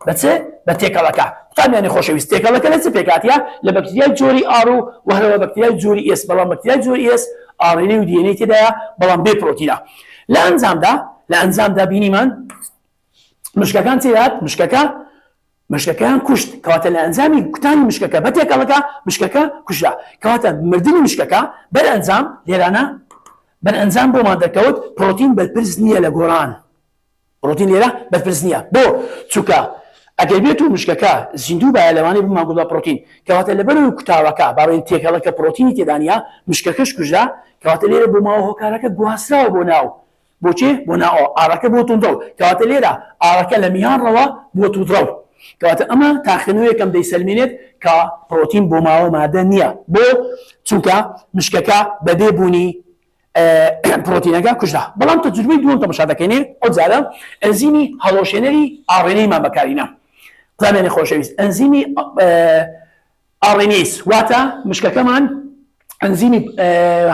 A: بە چ؟ بە تێکەڵەکە. قوتابیانی خۆشەویست تێکەڵەکە لە چ پێکهاتیە؟ لە بەکتریای جۆری R و و هەروەها بەکتریای جۆری S، بەڵام بەکتریای جۆری S RNA و DNA تێدایە بەڵام بێ پرۆتینە. لە ئەنجامدا لە ئەنجامدا بینیمان مشکەکان چی هات؟ مشکەکە مشکەکەیان کوشت، کەواتە لە ئەنجامی کوتانی مشکەکە بە تێکەڵەکە مشکەکە کوژرا، کەواتە مردنی مشکەکە بەرئەنجام لێرانە بەرئەنجام بۆمان دەرکەوت پرۆتین بەرپرس نییە لە گۆڕان، پرۆتین لێرە بەرپرس نییە، بۆ؟ چونکە ئەگەر بێت و مشکەکە زیندوو بایە لەوانەیە بمان گوتبا پرۆتین، کەواتە لەبەرئەوەی کوتاوەکە با بڵێین تێکەڵەکە پرۆتینی تێدا نییە مشکەکەش کوژرا، کەواتە لێرە بۆ ماوە هۆکارەکە گواستراوە بۆ ناو بۆ کێ؟ بۆ ناو R ەکە بۆ توندڕەو. کەواتە لێرە R ەکە لە میانڕەوە بۆ توندڕەو. کەواتە ئەمە تاقیکردنەوەیەکەم دەیسەلمێنێت کە پرۆتین بۆ ماوە مادە نییە. بۆ؟ چونکە مشکەکە بەبێ بوونی پرۆتینەکە کوژرا. بەڵام تەجروبەی دووەم تەماشا دەکەینێ ئەو جارە ئەنزیمی هەڵوەشێنەری RNA مان بەکارهینا. قوتابیانی خۆشەویست ئەنزیمی RNase واتە مشکەکەمان ئەنزیمی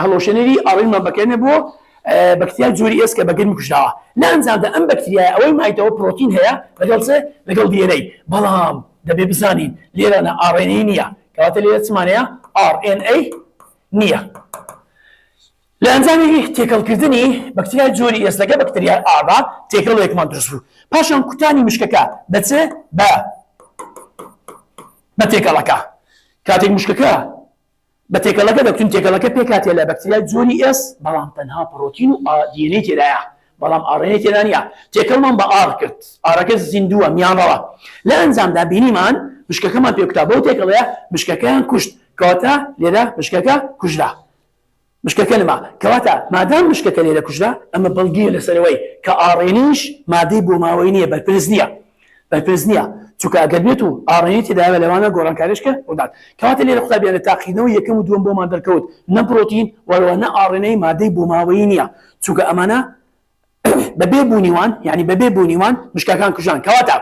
A: هەڵوەشێنەری RNA مان بەکارێنێ بۆ بەکتریای جۆری S کە بە گەرمی کوژراوە. لە ئەنجامدا ئەم بەکتریایە ئەوەی مایتەوە پرۆتین هەیە لەگەڵ چ؟ لەگەڵ DNA. بەڵام دەبێ بزانین لێرانە RNA نییە، کەواتە لێرە چمان هەیە؟ RNA نییە. لە ئەنجامی تێکەڵکردنی بەکتریای جۆری S لەگەڵ بەکتریای R دا تێکەڵێکمان دروست بوو. پاشان کوتانی مشکەکە بە چ؟ بە بە تێکەڵەکە. کاتێک مشکەکە بە تێکەڵەکە دەکوتن تێکەڵەکە پێکهاتیە لە بەکتریای جۆری S بەڵام تەنها پڕۆتین و DNA تێدایە بەڵام RNA تێدا نییە. تێکەڵمان بە R کرد. R ەکە زیندووە، میانڕەوە. لە ئەنجامدا بینیمان مشکەکەمان پێکوتا بەو تێکەڵەیە مشکەکەیان کوشت. کەواتە لێرە مشکەکە کوژرا. مشکەکە نما. کەواتە مادام مشکەکە لێرە کوژرا، ئەمە بەڵگەیە لەسەر ئەوەی کە RNA یش مادەی بۆماوەیی نییە، بەرپرس نییە. بەرپرس نییە. چونکە ئەگەر بێت و RNA تێدایە لەوانە گۆڕانکاریشکە ڕوودات. کەواتە لێرە قوتابیان لە تاقیکردنەوەی یەکەم و دووەم بۆمان دەرکەوت نە پرۆتین و هەروەها نە RNA مادەی بۆماوەیی نییە. چونکە ئەمانە بەبێ بوونی وان یعنی بەبێ بوونی وان مشکەکان کوژان کەواتە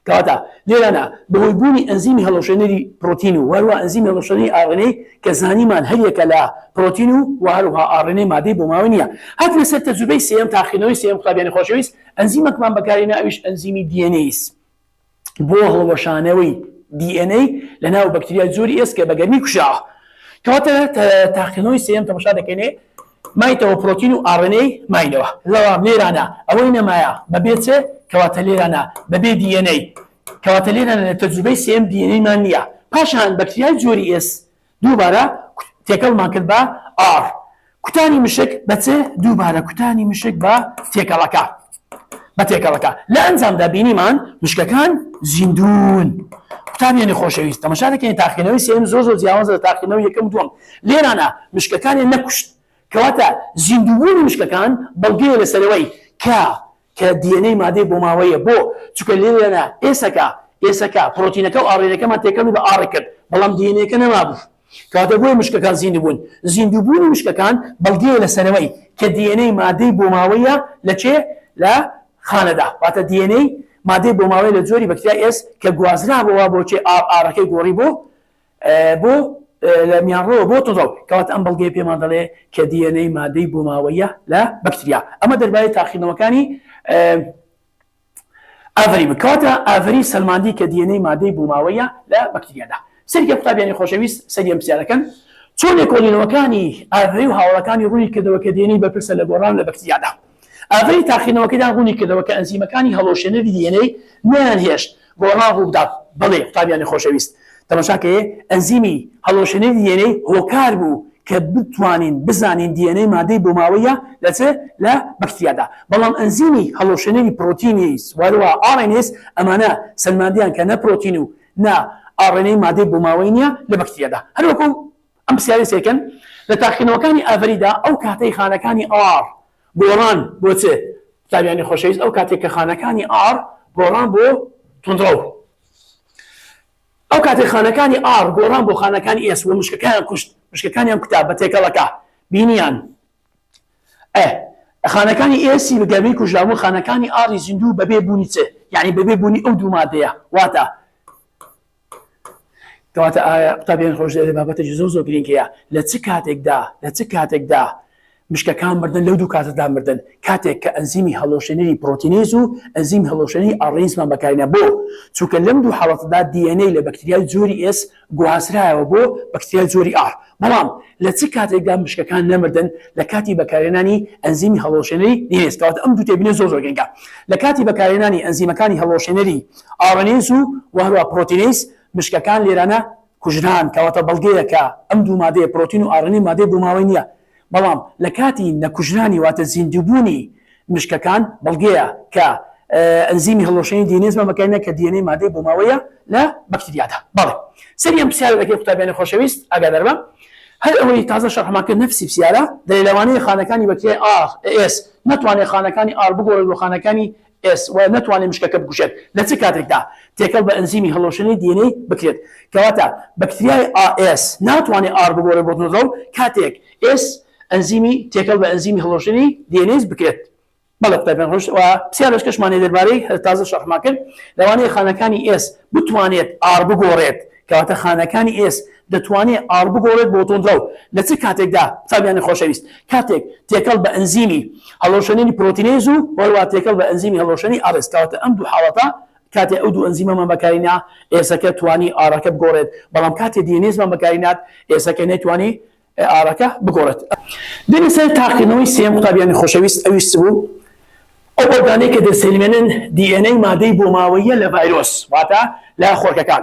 A: کەواتە لێرانە بەهۆی بوونی ئەنزیمی هەڵوەشێنەری پرۆتین و هەروەها ئەنزیمی هەڵوەشێنەری RNA کە زانیمان هەریەکە لە پرۆتین و و هەروەها RNA مادەی بۆماوە نییە هاتنە سەر تەجروبەی سێیەم تاقیکردنەوەی سێیەم قوتابیانی خۆشەویست ئەنزیمەکمان بەکارهێنا ئەویش ئەنزیمی DNase بۆ هەڵوەشانەوەی DNA لە ناو بەکتریای جۆری S کە بە گەرمی کوژراوە. کەواتە تاقیکردنەوەی سێیەم تەماشا دەکەینێ مایتەوە پرۆتین و RNA ماینەوە لەوام لێرانە ئەوەی نەمایە بەبێ چ کەواتە لێرانە بەبێ DNA کەواتە لێرانە لە تەجروبەی سێیەم DNA مان نییە پاشان بەکتریای جۆری S دووبارە تێکەڵمان کرد بە R کوتانی مشک بە چ دووبارە کوتانی مشک بە تێکەڵەکە. بە تێکەڵەکە. لە ئەنجامدا بینیمان مشکەکان زیندوون. قوتابیانی خۆشەویست تەماشا دەکەین تاقیکردنەوەی سێیەم زۆر زۆر جیاوازە لە تاقیکردنەوەی یەکەم و دووەم. لێرانە مشکەکانیان نەکوشت. کەواتە زیندووبوونی مشکەکان بەڵگەیە لەسەر ئەوەی کە کە DNA مادەی بۆماوەیە. بۆ؟ چونکە لێرانە ئێسەکە ئێسەکە پرۆتینەکە و RNA کەمان تێکەڵی بە R کرد بەڵام DNA کە نەمابوو. کەواتە بۆیە مشکەکان زیندوو بوون. زیندووبوونی مشکەکان بەڵگەیە لەسەرەوەی کە DNA مادەی بۆماوەیە لە چێ؟ لە خانەدا. واتە DNA مادەی بۆماوەیە لە جۆری بەکتریای S کە گوازرابۆوە بۆ چێ؟ R R ەکەی گۆڕی بۆ بۆ لە میانڕەوە بۆ توندڕەو. کەواتە ئەم بەڵگەیە پێمان دەڵێ کە DNA مادەی بۆماوەیە لە بەکتریا. ئەمە دەربارەی تاقیکردنەوەکانی ئاڤری بوو. کەواتە ئاڤری سەلماندی کە DNA مادەی بۆماوەیە لە بەکتریادا. سەیرکە قوتابیانی خۆشەویست سەیری ئەم پرسیارە کەن. چۆن لێکۆڵینەوەکانی ئاڤری و هاوەڵەکانی ڕوونی کردەوە کە DNA بەرپرسە لە گۆڕان لە بەکتریادا؟ ئاڤری تاقیکردنەوەکەیدا ڕوونی کردەوە کە ئەنزیمەکانی هەڵوەشێنەری DNA نەیانهێشت گۆڕان ڕووبدات. بەڵێ قوتابیانی خۆشەویست تەماشاکەیە ئەنزیمی هەڵوەشێنەری DNA هۆکار بوو کە بتوانین بزانین DNA مادەی بۆماوەیە لە چ؟ لە بەکتریادا. بەڵام ئەنزیمی هەڵوەشێنەری پرۆتینیز و هەروەها RNase ئەمانە سەلماندیان کە نە پرۆتین و نە RNA مادەی بۆماوەی نییە لە بەکتریادا. هەروەکو ئەم پرسیارەی سەیرکەن لە تاقیکردنەوەکانی ئاڤریدا ئەو کاتەی خانەکانی R گۆڕان بۆ چ؟ قوتابیانی خۆشەویست ئەو کاتێک کە خانەکانی R گۆڕان بۆ توندڕەو ئەو کاتێک خانەکانی R گۆڕان بۆ خانەکانی S و مشکەکەیان کوشت، مشکەکانیان کوتا بە تێکەڵەکە، بینیان ئە خانەکانی S ی بە گەرمی کوژرابوون، خانەکانی R ی زیندوو بەبێ بوونی چ؟ یعنی بەبێ بوونی ئەو دوو مادەیە، واتە کەواتە ئایا قوتابیان خۆش دەوێت بابەتێکی زۆر زۆر گرنگ هەیە لە چ کاتێکدا لە چ کاتێکدا مشکەکان مردن لەو دوو کاتەدا مردن کاتێک کە ئەنزیمی هەڵوەشێنەری proteinase و ئەنزیمی هەڵوەشێنەری RNase مان بەکارهێنا بۆ؟ چونکە لەم دوو حاڵەتەدا DNA لە بەکتریای جۆری S گوازرایەوە بۆ بەکتریای جۆری R بەڵام لە چ کاتێکدا مشکەکان نەمردن لە کاتی بەکارهێنانی ئەنزیمی هەڵوەشێنەری DNase کەواتە ئەم دوو تێبینە زۆر زۆر گرنگە لە کاتی بەکارهێنانی ئەنزیمەکانی هەڵوەشێنەری RNase و وهەروەها proteinase مشکەکان لێرانە کوژران، کەواتە بەڵگەیە کە ئەم دوو مادەیە پرۆتین و RNA مادەی بۆماوەی نییە، بەڵام لە کاتی نەکوژرانی واتە زیندووبوونی مشکەکان بەڵگەیە کە ئەنزیمی هەڵوەشێنی DNase مان بەکارهێنا کە DNA مادەی بۆماوەیە لە بەکتریادا. بەڵێ سەیری ئەم پرسیارە دەکەی قوتابیانی خۆشەویست ئاگاداربە هەر ئەوەی تازە شەرحمان کرد نەفسی پرسیارە دەلێ لەوانەیە خانەکانی بەکتریای R S نەتوانێت خانەکانی R بگۆڕێت بۆ خانەکانی S و نەتوانێت مشکەکە بکوژێت لە چ کاتێکدا تێکەڵ بە ئەنزیمی هەڵوەشێنەری DNA بکرێت کەواتە بەکتریای S ناتوانێت R بگۆڕێت بۆ توندڕەو کاتێک S ئەنزیمی تێکەڵ بە ئەنزیمی هەڵوەشێنەری DNase بکرێت بەڵێ قوتابیان خۆش و پرسیارەکەشمان هەیە دەربارەی هەر تازە شەرحمان کرد لەوانەیە خانەکانی S بتوانێت R بگۆڕێت کەواتە خانەکانی S دەتوانێت R بگۆڕێت بۆ توندڕەو لە چ کاتێکدا قوتابیانی خۆشەویست کاتێک تێکەڵ بە ئەنزیمی هەڵوەشێنەری proteinase و هەروەها تێکەڵ بە ئەنزیمی هەڵوەشێنەری RNase کەواتە ئەم دوو حاڵەتە کاتێ ئەو دوو ئەنزیمەمان بەکارینا S ەکە توانی R ەکە بگۆڕێت بەڵام کاتێ DNase مان بەکارینات S ەکە نەیتوانی R ەکە بگۆڕێت. دێنە سەر تاقیکردنەوەی سێیەم قوتابیانی خۆشەویست ئەویش چ بوو؟ ئەو بەڵگانەی کە دەسەلمێنن DNA مادەی بۆماوەییە لە ڤایرۆس واتە لە خۆرکەکان.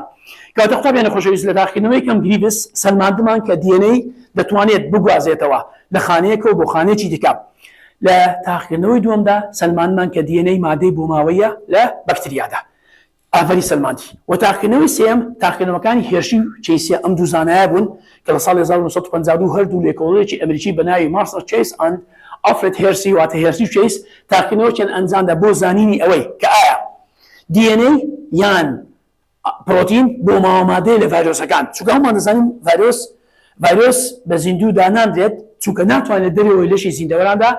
A: کەواتە قوتابیانی خۆشەویست لە تاقیکردنەوەی یەکەم گریڤس سەلماندمان کە DNA دەتوانێت بگوازێتەوە لە خانەیەکەوە بۆ خانەیەکی دیکە. لە تاقیکردنەوەی دووەمدا سەلماندمان کە DNA مادەی بۆماوەییە لە بەکتریادا. ئاڤری سەلماندی. و تاقیکردنەوەی سێیەم، تاقیکردنەوەکانی هێرشی و چەیسە ئەم دوو زانایە بوون کە لە ساڵی 1952 هەردوو لێکۆڵەرێکی ئەمریکی بە ناوی مارسڵ چەیس and ئەلفرێد هێرسی واتە هێرسی و چەیس تاقیکردنەوەکیان ئەنجامدا بۆ زانینی ئەوەی کە ئایا DNA یان پرۆتین بۆ ماوە مادەیە لە ڤایرۆسەکان چونکە هەموومان دەزانین ڤایرۆس ڤایرۆس بە زیندوو دانانرێت چونکە ناتوانێت دەرەوەی لەشی زیندەوەراندا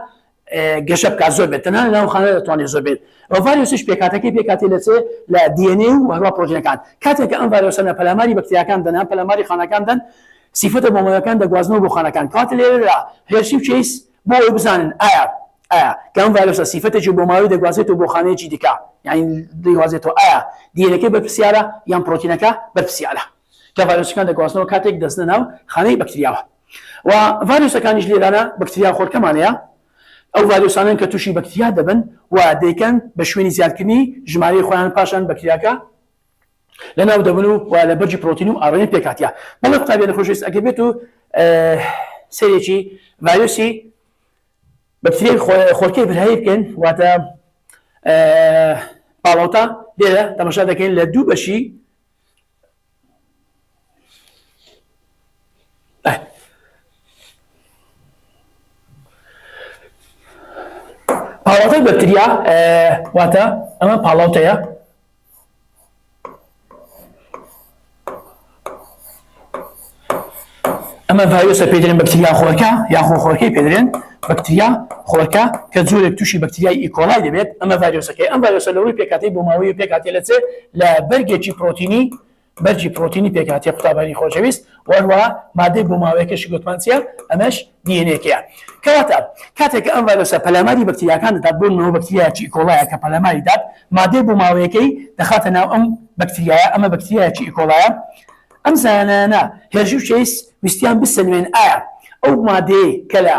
A: گەشە بکات زۆر بێت تەنها لەناو خانە دەتوانێت زۆر بێت ئەو ڤایرۆسیش پێکهاتەکەی پێکهاتەی لە چێ لە DNA و هەروە پرۆتینەکان کاتێک کە ئەم ڤایرۆسانە پەلاماری بەکتریاکان دەن پەلاماری خانەکان دەن سیفەتە بۆماوەکان دەگوازنەوە بۆ خانەکان کاتێ لێرەدا هێرشی و چەیس بۆ ئەوەی بزانن ئایا ئایا کە ئەم ڤایرۆسە سیفەتێکی بۆماوەی دەگوازێتەوە بۆ خانەیەکی دیکە یعنی دەگوازێتەوە ئایا DNA ەکەی بەرپرسیارە یان پرۆتینەکە بەرپرسیارە کە ڤایرۆسەکان دەگوازنەوە کاتێک دەچنە ناو خانەی بەکتریاوە و ڤایرۆسەکانیش لێرانە بەکتریا خۆرکەمان هەیە ئەو ڤایرۆسانەن کە تووشی بەکتریا دەبن و دەیکەن بە شوێنی زیادکردنی ژمارەی خۆیان پاشان بەکتریاکە لەناو دەبن و و لە بەرگی پرۆتین و RNA پێکهاتیە بەڵێ قوتابیانی خۆشەویست ئەگەر بێت و سەیرێکی ڤایرۆسی بەکتریای خۆرکەی برایی بکەین واتە. پاڵاوتە لێرە تەماشا دەکەین لە دوو بەشی پاڵاوتەی بەکتریا واتە ئەمە پاڵاوتەیە ئەمە ڤایرۆسە پێ دەرێن بەکتریا خۆرکە یاخۆ خۆرکەی پێ دەرێن بەکتریا خۆرکە کە جۆرێک تووشی بەکتریای E. coli دەبێت ئەمە ڤایرۆسەکەی ئەم ڤایرۆسە لە ڕووی پێکهاتەی بۆماوەیی پێکهاتێ لە چ لە بەرگێکی پرۆتینی بەرگی پرۆتینی پێکهاتیە قوتابانی خۆشەویست و هەروەها مادەی بۆماوەیەکەشی گوتمان چیە ئەمەش DNA کەیە کەواتە کاتێک کە ئەم ڤایرۆسە پەلاماری بەکتریاکان دەدات بۆ نمونە بەکتریایەکی E. coli یە کە پەلاماری دات مادەی بۆماوەیەکەی دەخاتە ناو ئەم بەکتریایە ئەمە بەکتریایەکی E. coli یە ئەم زانایانە هێرشی و چەیس ویستیان بسەلمێن ئایا ئەو مادەیەی کە لە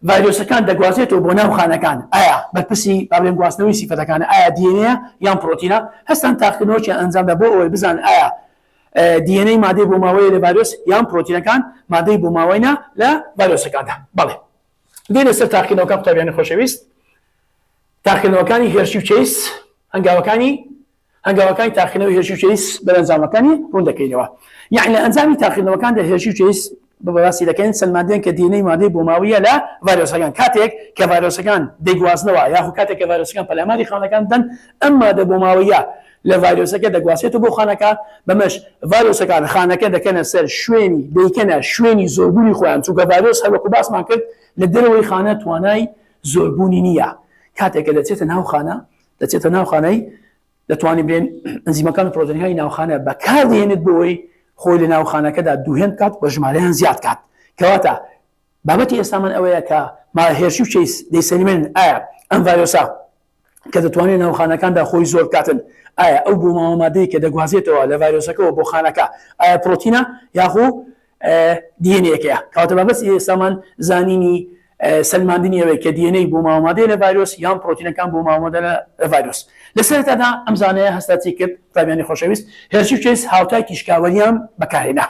A: ڤایرۆسەکان دەگوازێتەوە بۆ ناو خانەکان ئایا بەرپرسی با بڵێن گواستنەوەی سیفەتەکانە ئایا DNA یە یان پرۆتینە هەستان تاقیکردنەوەکیان ئەنجامدا بۆ ئەوەی بزانن ئایا DNA مادەی بۆماوەیە لە ڤایرۆس یان پرۆتینەکان مادەی بۆماوەینە لە ڤایرۆسەکاندا بەڵێ دێنە سەر تاقیکردنەوەکان قوتابیانی خۆشەویست تاقیکردنەوەکانی هێرشی و چەیس هەنگاوەکانی هەنگاوەکانی تاقیکردنەوەی هێرشی و چەیس بەرەنجامەکانی ڕوون دەکەینەوە. یەعنی لە ئەنجامی تاقیکردنەوەکاندا هێرشی و چەیس بە باسی دەکەین سەلماندیان کە DNA مادەی بۆماوییە لە ڤایرۆسەکان کاتێک کە ڤایرۆسەکان دەیگوازنەوە یاخود کاتێک کە ڤایرۆسەکان پەلاماری خانەکان دەدەن ئەم مادە بۆماوەیە لە ڤایرۆسەکە دەگوازێتەوە بۆ خانەکە بەمەش ڤایرۆسەکان خانەکە دەکەنە سەر شوێنی دەیکەنە شوێنی زۆربوونی خۆیان چونکە ڤایرۆس هەروەکو باسمان کرد لە دەرەوەی خانە توانای زۆربوونی نییە کاتێک کە دەچێتە ناو خانە دەچێتە ناو خانەی دەتوانین بڵێن ئەنزیمەکان و پرۆتینەکانی ناوخانە بەکاردێنێت بۆ ئەوەی خۆی لە ناو خانەکەدا دووهێن بکات و ژمارەیان زیاد کات کەواتە بابەتی ئێستامان ئەوەیە کە ما هێرشی و چەیس دەیسەلمێنن ئایا ئەم ڤایرۆسە کە دەتوانێت ناو خانەکاندا خۆی زۆر بکاتن ئایا ئەو بۆ ماوە مادەی کە دەگوازێتەوە لە ڤایرۆسەکەەوە بۆ خانەکە ئایا پرۆتینە یاخۆ DNA ەکەیە. کەواتە مەبەستی ئێستامان زانینی سەلماندنی ئەوەیە کە DNA بۆ ماوەمادەیە لە ڤایرۆس یان پرۆتینەکان بۆ ماوەمادە لە ڤایرۆس. لە سەرەتادا ئەم زانایە هەستا چی کرد؟ قوتابیانی خۆشەویست هێرشی و چەیس هاوتای تیشکاوەریان بەکارهێنا.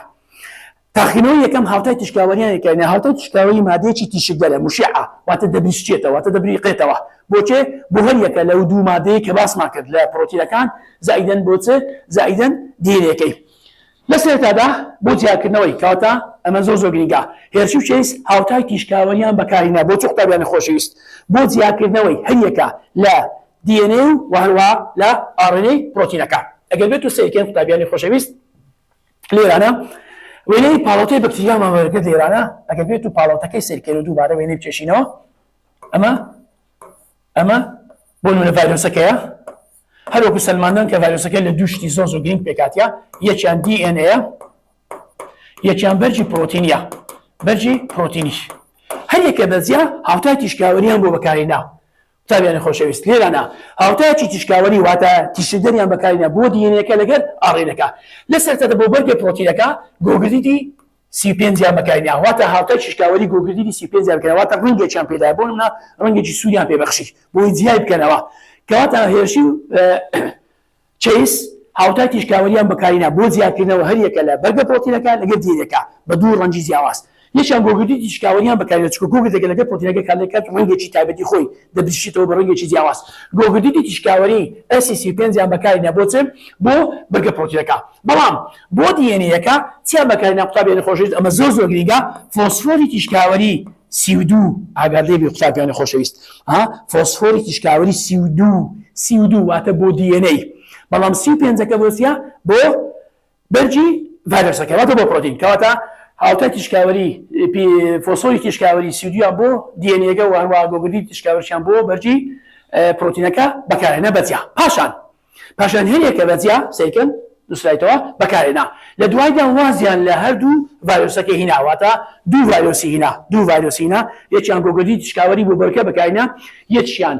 A: تاقیکردنەوەی یەکەم هاوتای تیشکاوەریان بەکارهێنا. هاوتای تیشکاوەری مادەیەکی تیشکدەرە، مشعە، واتە دەبریسکێتەوە، واتە دەبریقێتەوە. بۆ چێ؟ بۆ هەر یەکە لەو دوو مادەیە کە باسمان کرد لە پرۆتینەکان زائیدەن بۆ چ؟ زائیدەن DNA ەکەی. لە سەرەتادا بۆ جیاکردنەوەی، کەواتە ئەمە زۆر زۆر گرینگە، هێرشی و چەیس هاوتای تیشکاوەریان بەکارهێنا بۆ چ قوتابیانی خۆشەویست؟ بۆ جیاکردنەوەی هەریەکە لە DNA و هەروەها لە RNA پرۆتینەکە. ئەگەر بێت و سەیرکەین قوتابیانی خۆشەویست لێرانە وێنەی پاڵەوتەی بەکتریامان وەرگرت لێرانە ئەگەر بێت و پاڵەوتەکەی سەیرکەین و دووبارە وێنەی بکێشینەوە ئەمە ئەمە بۆ نمونە ڤایرۆسەکەیە هەروەکو سەلماندان کە ڤایرۆسەکە لە دوو شتی زۆر زۆر گرنگ پێکاتە یەکیان DNA یەکیان بەرگی پرۆتینیە بەرگی پرۆتینی هەر یەکە بەجیا هاوتای تیشکاوەریان بۆ بەکارهێنا قوتابیانی خۆشەویست لێرانە هاوتایەکی تیشکاوەری واتە تیشکدەریان بەکارهێنا بۆ DNA ەکە لەگەر RNA ەکە لەسەر تەتە بۆ بەرگە پرۆتینەکە گۆگردیدی 35 یان بەکارهێنا واتە هاوتای تیشکاوەری گۆگردیدی 35 یان بکەنەوە واتە ڕەنگێکیان پێدا بۆ نمونە ڕەنگێکی سووریان پێ بەخشی بۆی جیای بکەنەوە کەواتە هێرشی و چەیس هاوتای تیشکاوەریان بەکارهێنا بۆ جیاکردنەوە هەریەکە لە بەرگە پرۆتینەکە لەگەر DNA ەکە بە دوو ڕەنگی جیاواز یەکیان گۆگردی تیشکاوەریان بەکارهێنا چونکە گۆگردەکە لەگەر پرۆتینەکە کارلێک ڕەنگێکی تایبەتی خۆی دەبریشێتەوە بە ڕەنگێکی جیاواز گۆگردی تیشکاوەری SC پێنجیان بەکارهێنا بۆ چ بۆ بەرگە پرۆتینەکە بەڵام بۆ DNA ەکە چیان بەکارهێنا قوتابیانی خۆشەویست ئەمە زۆر زۆر گرینگە فۆسفۆری تیشکاوەری 32 ئاگات لێ بێ قوتابیانی خۆشەویست ها فۆسفۆری تیشکاوەری 32 32 واتە بۆ DNA بەڵام 35ەکە بۆ چیە بۆ بەرگی ڤایرۆسەکە واتە بۆ پرۆتین کەواتە هاوتای تیشکاوەری فۆسفۆری تیشکاوەری سیودیان بۆ DNA ەکە و هەروەها گۆگردی تیشکاوەرشیان بۆ بەرگی پرۆتینەکە بەکارهێنا بەجیا پاشان پاشان هەریەکە بەجیا سەیرکەن نووسرایتەوە بەکارهێنا لە دوایدا وازیان لە هەردوو ڤایرۆسەکە هینا واتە دوو ڤایرۆسی هینا دوو ڤایرۆسی هینا یەکیان گۆگردی تیشکاوەری بۆ بەرکە بەکارهێنا یەکیان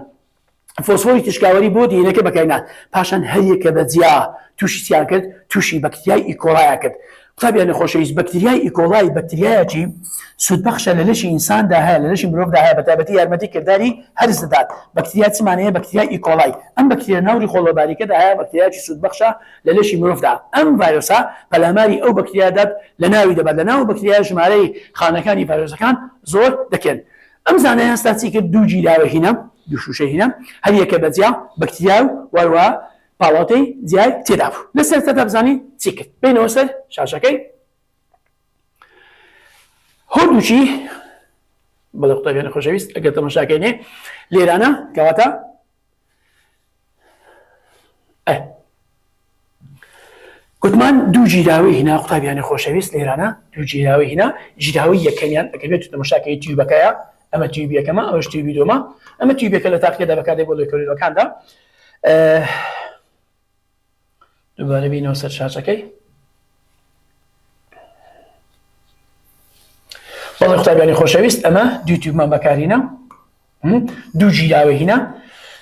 A: فۆسفۆری تیشکاوەری بۆ DNA ەکە بەکارهێنا پاشان هەریەکە بە جیا تووشی چیان کرد تووشی بەکتریای E. coli یان کرد قوتابیانی خۆشەویست بەکتریای E. coli بەکتریایەکی سوودبەخشە لە لەشی ئینساندا هەیە لە لەشی مرۆڤدا هەیە بەتایبەتی یارمەتی کرداری هەرس دەدات بەکتریا چمانەیە بەکتریای E. coli ئەم بەکتریا ناو ڕیخۆڵە باریکەدا هەیە بەکتریایەکی سوودبەخشە لە لەشی مرۆڤدا ئەم ڤایرۆسە پەلاماری ئەو بەکتریا دەدات لە ناوی دەبات لە ناو بەکتریا ژمارەی خانەکانی ڤایرۆسەکان زۆر دەکەن ئەم زانایە هەستا چی کرد دوو گیراوە هینا. دوو شوشەی هینا هەر یەکە بە جیا بەکتریا و وەروە پاڵاوتەی جیای تێدا بوو. لە سەرەتادا بزانین چی کرد. بێینەوە سەر شاشەکەی. هەردووکی بەڵێ قوتابیانی خۆشەویست ئەگەر تەماشاکەینێ لێرانە کەواتە گوتمان دوو گیراوەی هینا قوتابیانی خۆشەویست لێرانە دوو گیراوەی هینا گیراوەی یەکەمیان ئەگەر بێت تەماشاکەی tube ەکەیە ئەمە tube ی یەکەمە ئەوەش tube ی دووەمە ئەمە tube ەکە لە تاقیگەدا بەکاردێت بۆ لێکۆڵینەوەکاندا دووبارە بینەوە سەر شاشەکەی بەڵێ قوتابیانی خۆشەویست ئەمە دوو tube مان بەکارینە دوو گیراوە هینا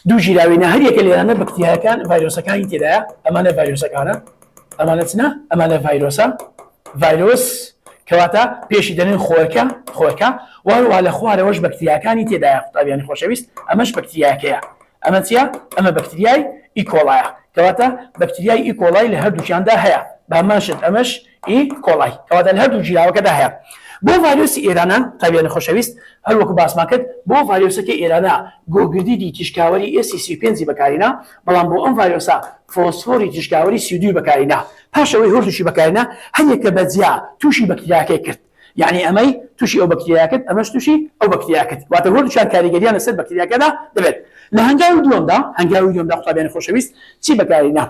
A: دوو گیراوینە هەر یەکە لێرانە بەکتریاکان ڤایرۆسەکانی تێدایە ئەمانە ڤایرۆسەکانە ئەمانە چنە ئەمانە ڤایرۆسە ڤایرۆس کەواتە پێشی دەنێن خۆرکە خۆرکە وهروها لە خوارەوەش بەکتریاکانی تێدایە قوتابیانی خۆشەویست ئەمەش بەکتریاکەیە ئەمە چیە؟ ئەمە بەکتریای E. coli یە. کەواتە بەکتریای E. coli لە هەردووکیاندا هەیە. بە هەمان شت ئەمەش E. coli. کەواتە لە هەردوو گیراوەکەدا هەیە. بۆ ڤایرۆسی ئێرانە، قوتابیانی خۆشەویست، هەر وەکو باسمان کرد، بۆ ڤایرۆسەکەی ئێرانە گۆگردیدی تیشکاوەری ئێسی 35 ی بەکارهێنا، بەڵام بۆ ئەم ڤایرۆسە فۆسفۆری تیشکاوەری 32 ی بەکارهێنا. پاش ئەوەی هەردووکی بەکارهێنا، هەریەکە بە جیا تووشی بەکتریاکەی کرد. یەعنی ئەمەی توشی ئەو بەکتریا کرد ئەمەش توشی ئەو بەکتریا کرد واتە هەردووکیان کاریگەریان لەسەر بەکتریاکەدا دەبێت لە هەنگاوی دووەمدا هەنگاوی دووەمدا قوتابیانی خۆشەویست چی بەکاری نا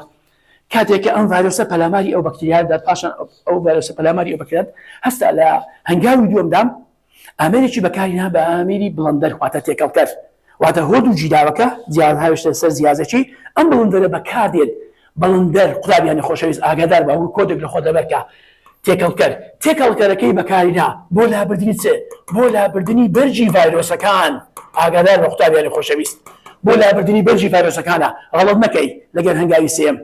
A: کاتێک کە ئەم ڤایرۆسە پەلاماری ئەو بەکتریا دەدات پاشان ئەو ڤایرۆسە پەلاماری ئەو بەکتریا هەستا لە هەنگاوی دووەمدا ئامێرێکی بەکاری نا بە ئامێری blender واتە تێکەڵکەر واتە هۆد و گیراوەکە جیاز هاوێشتە سەر جیازەکی ئەم blender ە بەکاردێت blender قوتابیانی خۆشەویست ئاگادار بە وەکو کۆدێک لە خۆت لەبەرکە تێکەڵکەر تێکەڵکەرەکەی بەکارینا بۆ لابردنی چ بۆ لابردنی بەرگی ڤایرۆسەکان ئاگادار بە قوتابیانی خۆشەویست بۆ لابردنی بەرگی ڤایرۆسەکانە غەڵەت نەکەی لەگەر هەنگاوی سێم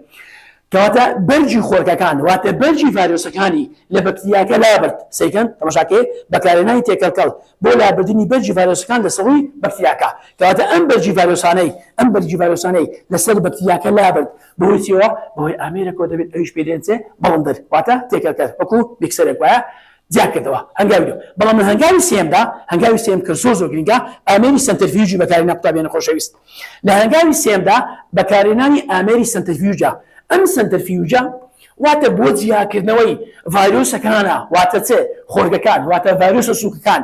A: کەواتە بەرگی خۆرکەکان واتە بەرگی ڤایرۆسەکانی لە بەکتریاکە لابرد سەیکەن تەماشاکەی بەکارهێنانی تێکەڵکەڵ بۆ لابردنی بەرگی ڤایرۆسەکان لەسەر ڕووی بەکتریاکە کەواتە ئەم بەرگی ڤایرۆسانەی ئەم بەرگی ڤایرۆسانەی لەسەر بەکتریاکە لابرد بەهۆی چیەوە بەهۆی ئامێرێکەوە دەبێت ئەویش پێی دەنچێ blender واتە تێکەڵکەر وەکو mixer ێک وایە جیا کردەوە هەنگاوی دوو بەڵام لە هەنگاوی سێیەمدا هەنگاوی سێیەم کە زۆر زۆر گرنگە ئامێری centrifuge ی بەکارهێنا قوتابیانی خۆشەویست لە هەنگاوی سێیەمدا بەکارهێنانی ئامێری centrifuge ە ئەم centrifuge ە واتە بۆ جیاکردنەوەی ڤایرۆسەکانە واتە چ خۆرگەکان واتە ڤایرۆسە سووکەکان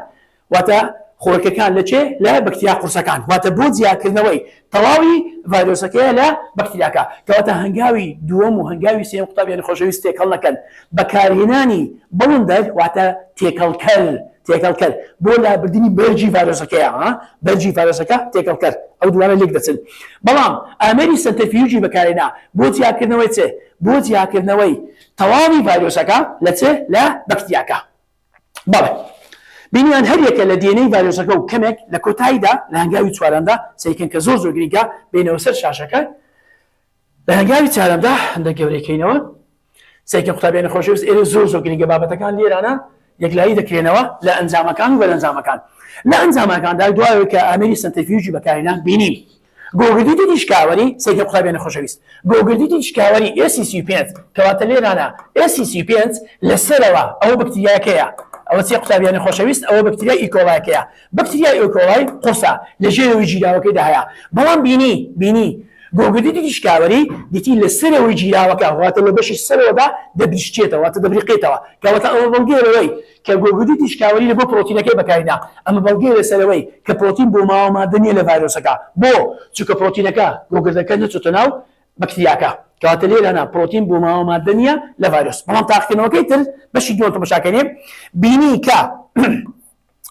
A: واتە خۆرکەکان لە چێ؟ لە بەکتریا قورسەکان. واتە بۆ جیاکردنەوەی تەواوی ڤایرۆسەکەیە لە بەکتریاکە. کەواتە هەنگاوی دووەم و هەنگاوی سێیەم قوتابیانی خۆشەویست تێکەڵ نەکەن. بەکارهێنانی blender واتە تێکەڵکەر تێکەڵکەر بۆ لابردنی بەرگی ڤایرۆسەکەیە ها بەرگی ڤایرۆسەکە تێکەڵکەر ئەو دووانە لێک دەچن. بەڵام ئامێری centrifuge ی بەکارهێنا بۆ جیاکردنەوەی چ؟ بۆ جیاکردنەوەی تەواوی ڤایرۆسەکە لە چ؟ لە بەکتریاکە. بەڵێ بینیان هەریەکە لە DNA ی ڤایرۆسەکە و کەمێک لە کۆتاییدا لە هەنگاوی چوارەمدا سەیرکەن کە زۆر زۆر گرنگە بێنەوە سەر شاشەکە لە هەنگاوی چوارەمدا هەندێک گەورەکەینەوە سەیرکەن قوتابیانی خۆشەویست ئێرە زۆر زۆر گرنگە بابەتەکان لێرانە یەکلایی دەکرێنەوە لە ئەنجامەکان و بەرەنجامەکان لە ئەنجامەکاندا دوایەوەی کە ئامێری centrifuge ی بەکارهێنا بینیم گۆگردی تیشکاوەری، سەیرکە قوتابیانی خۆشەویست، گۆگردی تیشکاوەری ئێسی 35، کەواتە لێرانە ئێسی 35 لەسەرەوە ئەوە بەکتریاکەیە، ئەوە چیە قوتابیانی خۆشەویست، ئەوە بەکتریای E. coli ەکەیە، بەکتریای E. coli قورسە لە ژێرەوەی گیراوەکەیدا هەیە، بەڵام بینی بینی گۆگردی تیشکاوەری دیتی لە سەرەوەی گیراوەکە واتە لە بەشی سەرەوەدا دەبریشکێتەوە واتە دەبریقێتەوە، کەواتە ئەوە بەڵگەیە لەوەی کە گۆگردی تیشکاوەری لە بۆ پرۆتینەکەی بەکارهێنا، ئەمە بەڵگەیە لەسەر ئەوەی کە پرۆتین بۆ ماوە مادە نییە لە ڤایرۆسەکە، بۆ؟ چونکە پرۆتینەکە، گۆگردەکە نەچۆتە ناو بەکتریاکە، کەواتە لێرەنا پرۆتین بۆ ماوە مادە نییە لە ڤایرۆس. بەڵام تاقیکردنەوەکەی تر بەشی دووەم تەماشاکەنێ بینی کە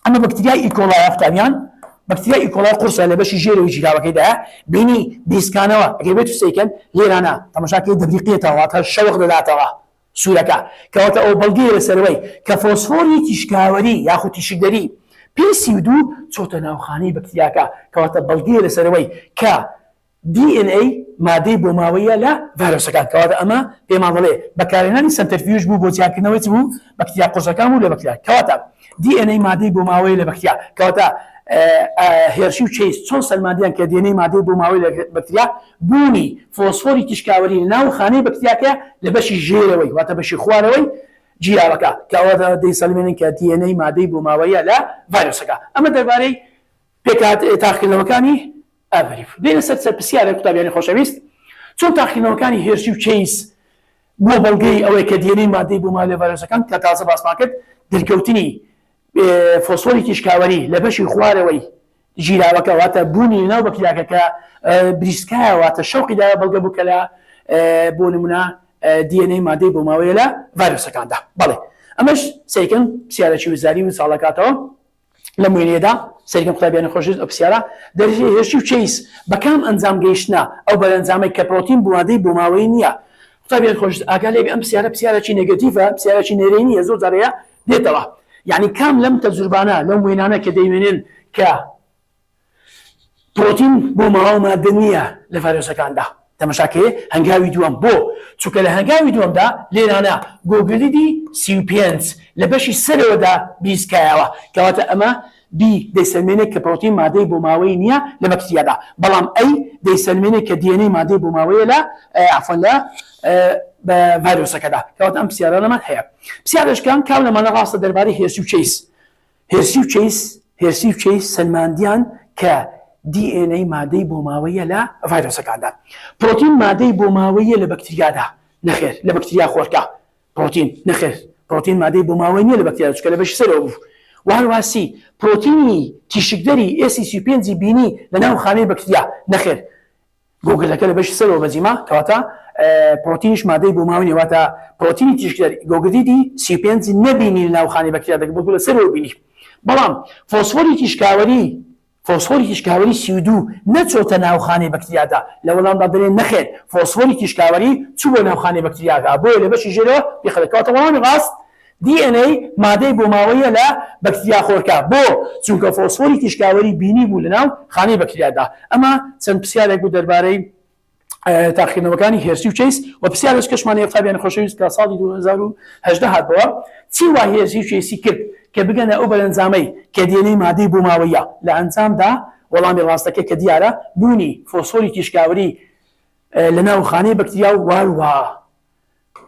A: ئەمە بەکتریای E. coli ە قوتابیان، بەکتریای E. coli قورسە لە بەشی ژێرەوەی گیراوەکەیدایە، بینی بریسکانەوە ئەگەر بێت و سەیکەن لێرانە تەماشاکەی دەبریقێتەوە واتە شەوق دەداتەوە. سوورەکە، کەواتە ئەوە بەڵگەیە لەسەر ئەوەی کە فۆسفۆری تیشکاوەری یاخود تیشکدەری پی 32 چۆتە ناو خانەی بەکتریاکە، کەواتە بەڵگەیە لەسەر ئەوەی کە DNA مادەی بۆماوەییە لە ڤایرۆسەکان، کەواتە ئەمە پێمان دەڵێ بەکارهێنانی centrifuge بوو بۆ جیاکردنەوەی چ بوو؟ بەکتریا قورسەکان بوو لە بەکتریا، کەواتە DNA مادەی بۆماوەیە لە بەکتریا، کەواتە هێرشی و چەیس چۆن سەلماندیان کە DNA مادەی بۆماوەی لە بەکتریا بوونی فۆسفۆری تیشکاوەری لە ناو خانەی بەکتریاکەیە لە بەشی ژێرەوەی واتە بەشی خوارەوەی گیراوەکە کە ئەوە دەیسەلمێنن کە DNA مادەی بۆماوەیە لە ڤایرۆسەکە. ئەمە دەربارەی پێکهات تاقیکردنەوەکانی. ئاڤری دێنە سەر سەر پرسیارێک قوتابیانی خۆشەویست چۆن تاقیکردنەوەکانی هێرشی و چەیس بۆ بەڵگەی ئەوەی کە DNA مادەی بۆ ماوە لە ڤایرۆسەکان کە تازە باسمان کرد دەرکەوتنی فۆسفۆری تیشکاوەری لە بەشی خوارەوەی گیراوەکە واتە بوونی لەناو بەکتریاکە کە بریسکایە واتە شەوقی دایە بەڵگە بوو کە لە بۆ نمونە DNA مادەی بۆ ماوەیە لە ڤایرۆسەکاندا بەڵێ ئەمەش سەیرکەن پرسیارێکی وزاری و ساڵەکاتەوە لەم وێنەیەدا سەیرکەن قوتابیانی خۆشەویست ئەو پرسیارە دەرەجەی هێرشی و چەیس بە کام ئەنجام گەیشتنە ئەو بەرەنجامەی کە پرۆتین بوادەی بۆماوەیی نییە قوتابیان خۆشەویست ئاگا لێبێ ئەم پرسیارە پرسیارێکی negative ە پرسیارێکی نەرێنیە زۆر جارەیە دێتەوە یعنی کام لەم تەجروبانە لەم وێنانە کە دەیوێنن کە پرۆتین بۆ ماوە مادە نییە لە ڤایرۆسەکاندا تەمەشاکەیە هەنگاوی دووەم بۆ چونکە لە هەنگاوی دووەمدا لێرانە گۆگردی 35 لە بەشی سەرەوەدا بیسکایەوە کەواتە ئەمە B دەیسەلمێنێت کە پرۆتین مادەی بۆ ماوەی نییە لە بەکتریادا بەڵام A دەیسەلمێنێت کە DNA مادەی بۆ ماوەیە لە عەفوەن لە ڤایرۆسەکەدا کەواتە ئەم پرسیارانەمان هەیە پرسیارێکان کام لەمانە ڕاستە دەربارەی هێرسی و چەیس هێرسی و چەیس هێرسی و چەیس سەلماندیان کە DNA مادەی بۆماوەییە لە ڤایرۆسەکاندا. پرۆتین مادەی بۆماوەییە لە بەکتریادا. نەخێر، لە بەکتریا خۆرکە. پرۆتین، نەخێر، پرۆتین مادەی بۆماوەی نییە لە بەکتریادا چونکە لە بەشی سەرەوە بوو. وە هەروەها C، پرۆتینی تیشکدەری S 35 ی بینی لە ناو خانەی بەکتریا. نەخێر، گۆگردەکە لە بەشی سەرەوە بەجیما، کەواتە پرۆتینیش مادەی بۆماوەی نیە، واتە پرۆتینی تیشکدەر گۆگردی دی 35 نەبینی لە ناو خانەی بەکتریا دەکە بەڵکو لە سەرەوە بینی. بەڵام فۆسفۆری تیشکاوەری فۆسفۆری تیشکاوەری 32 نەچۆتە ناو خانەی بەکتریادا. لە وەڵامدا دەلێن نەخێر فۆسفۆری تیشکاوەری چووە ناو خانەی بەکتریاکە بۆیە لە بەشی ژێرەوە بیخەرە. کەواتە وەڵامی ڕاست DNA مادەی بۆماوەییە لە بەکتریاخۆرکە. بۆ؟ چونکە فۆسفۆری تیشکاوەری بینی بوو لەناو خانەی بەکتریادا. ئەمە چەند پرسیارێک بوو دەربارەی تاقیکردنەوەکانی هێرسی و چەیس و پرسیارێک کەشمان هەیە قوتابیانی خۆشەویست کە ساڵی 2018 هاتەوە چی وا هێرسی و چەیسی کرد کە بگەنە ئەو بەرەنجامەی کە DNA مادەی بۆماوەییە لە ئەنجامدا وەڵامی ڕاستەکە کە دیارە بوونی فۆسفۆری تیشکاوەری لەناو خانەی بەکتریا و هەروەها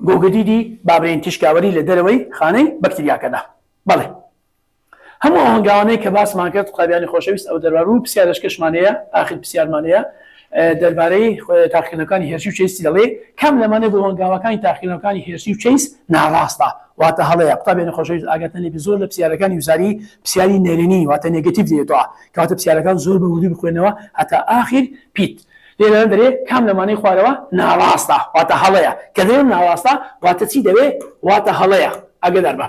A: گۆگردیدی با بڵێین تیشکاوەری لە دەرەوەی خانەی بەکتریاکەدا. بەڵێ. هەموو ئەو هەنگاوانەی کە باسمان کرد قوتابیانی خۆشەویست ئەو دەربار و پرسیارەشکەشمان هەیە ئاخر پرسیارمان هەیە دەربارەی تاقیکردنەوەکانی هێرشی و چەیسی دەڵێ کام لەمانە بۆ هەنگاوەکانی تاقیکردنەوەکانی هێرشی و چەیس ناڕاستە واتە هەڵەیە قوتابیانی خۆشەویست ئاگاتان لێ زۆر لە پرسیارەکانی وزاری پرسیاری نەرێنی واتە negative دێتەوە کەواتە پرسیارەکان زۆر بە وردی بخوێنەوە هەتا ئاخر پیت لێرە دەرێ کام لەمانەی خوارەوە ناڕاستە واتە هەڵەیە کە دەرێم ناڕاستە واتە چی دەوێ واتە هەڵەیە ئاگادار بە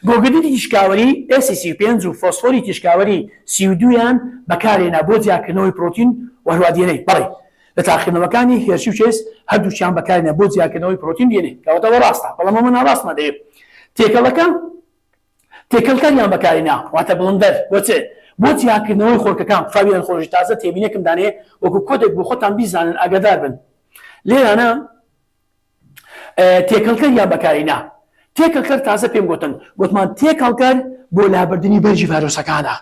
A: گۆگردی تیشکاوەری S 35 و فۆسفۆری تیشکاوەری 32 یان بەکارهێنا بۆ جیاکردنەوەی پرۆتین و هەروەها DNA بەڵێ لە تاقیکردنەوەکانی هێرشی و چێس هەردووکیان بەکارهێنا بۆ جیاکردنەوەی پرۆتین DNA کەواتە ئەوە ڕاستە بەڵام ئەمە ناڕاستمان دەوێ تێکەڵەکە تێکەڵکەریان بەکارهێنا واتە blender بۆ چ؟ بۆ جیاکردنەوەی خۆرکەکان قوتابیان خۆشی تازە تێبینێکم دانێ وەکو کۆدێک بۆ خۆتان بیزانن ئاگادار بن لێرانە تێکەڵکەریان بەکارهێنا تێکەڵکەر تازە پێم گوتن گوتمان تێکەڵکەر بۆ لابردنی بەرگی ڤایرۆسەکانە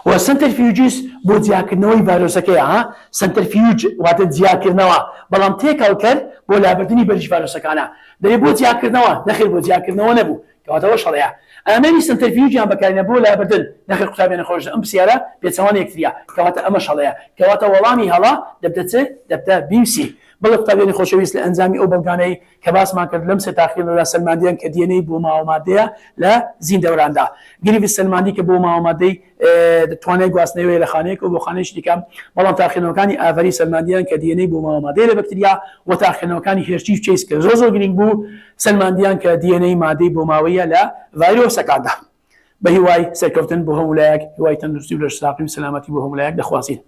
A: و centrifuges بۆ جیاکردنەوەی ڤایرۆسەکەیە ها centrifuge واتە جیاکردنەوە بەڵام تێکەڵکەر بۆ لابردنی بەرگی ڤایرۆسەکانە دەرێ بۆ جیاکردنەوە نەخێر بۆ جیاکردنەوە نەبوو کەواتە ئەوەش هەڵەیە ئامێری centrifuge یان بەکارهێنا بۆ لابردن نەخێر قوتابیانی خۆش ئەم پرسیارە پێچەوانە یەکتریە کەواتە ئەمەش هەڵەیە کەواتە وەڵامی هەڵە دەبتە چ دەبتە B و C بەڵێ قوتابیانی خۆشەویست لە ئەنجامی ئەو بەڵگانەی کە باسمان کرد لەم سێ تاقیکردنەوەدا سەلماندیان کە DNA بۆ ماوە مادەیە لە زیندەوەراندا. گریڤز سەلماندی کە بۆ ماوە مادەی توانای گواستنەوەی لە خانەیەکەوە بۆ خانەیەکی دیکە، بەڵام تاقیکردنەوەکانی ئاڤەری سەلماندیان کە DNA بۆ ماوە مادەیە لە بەکتریا و تاقیکردنەوەکانی هێرشی و چەیس کە زۆر زۆر گرنگ بوو سەلماندیان کە DNA مادەی بۆماوەیە لە ڤایرۆسەکاندا. بە هیوای سەرکەوتن بۆ هەموو لایەک، هیوای تەندروستی و لەشساغی و سەلامەتی بۆ هەموو لایەک دەخوازین.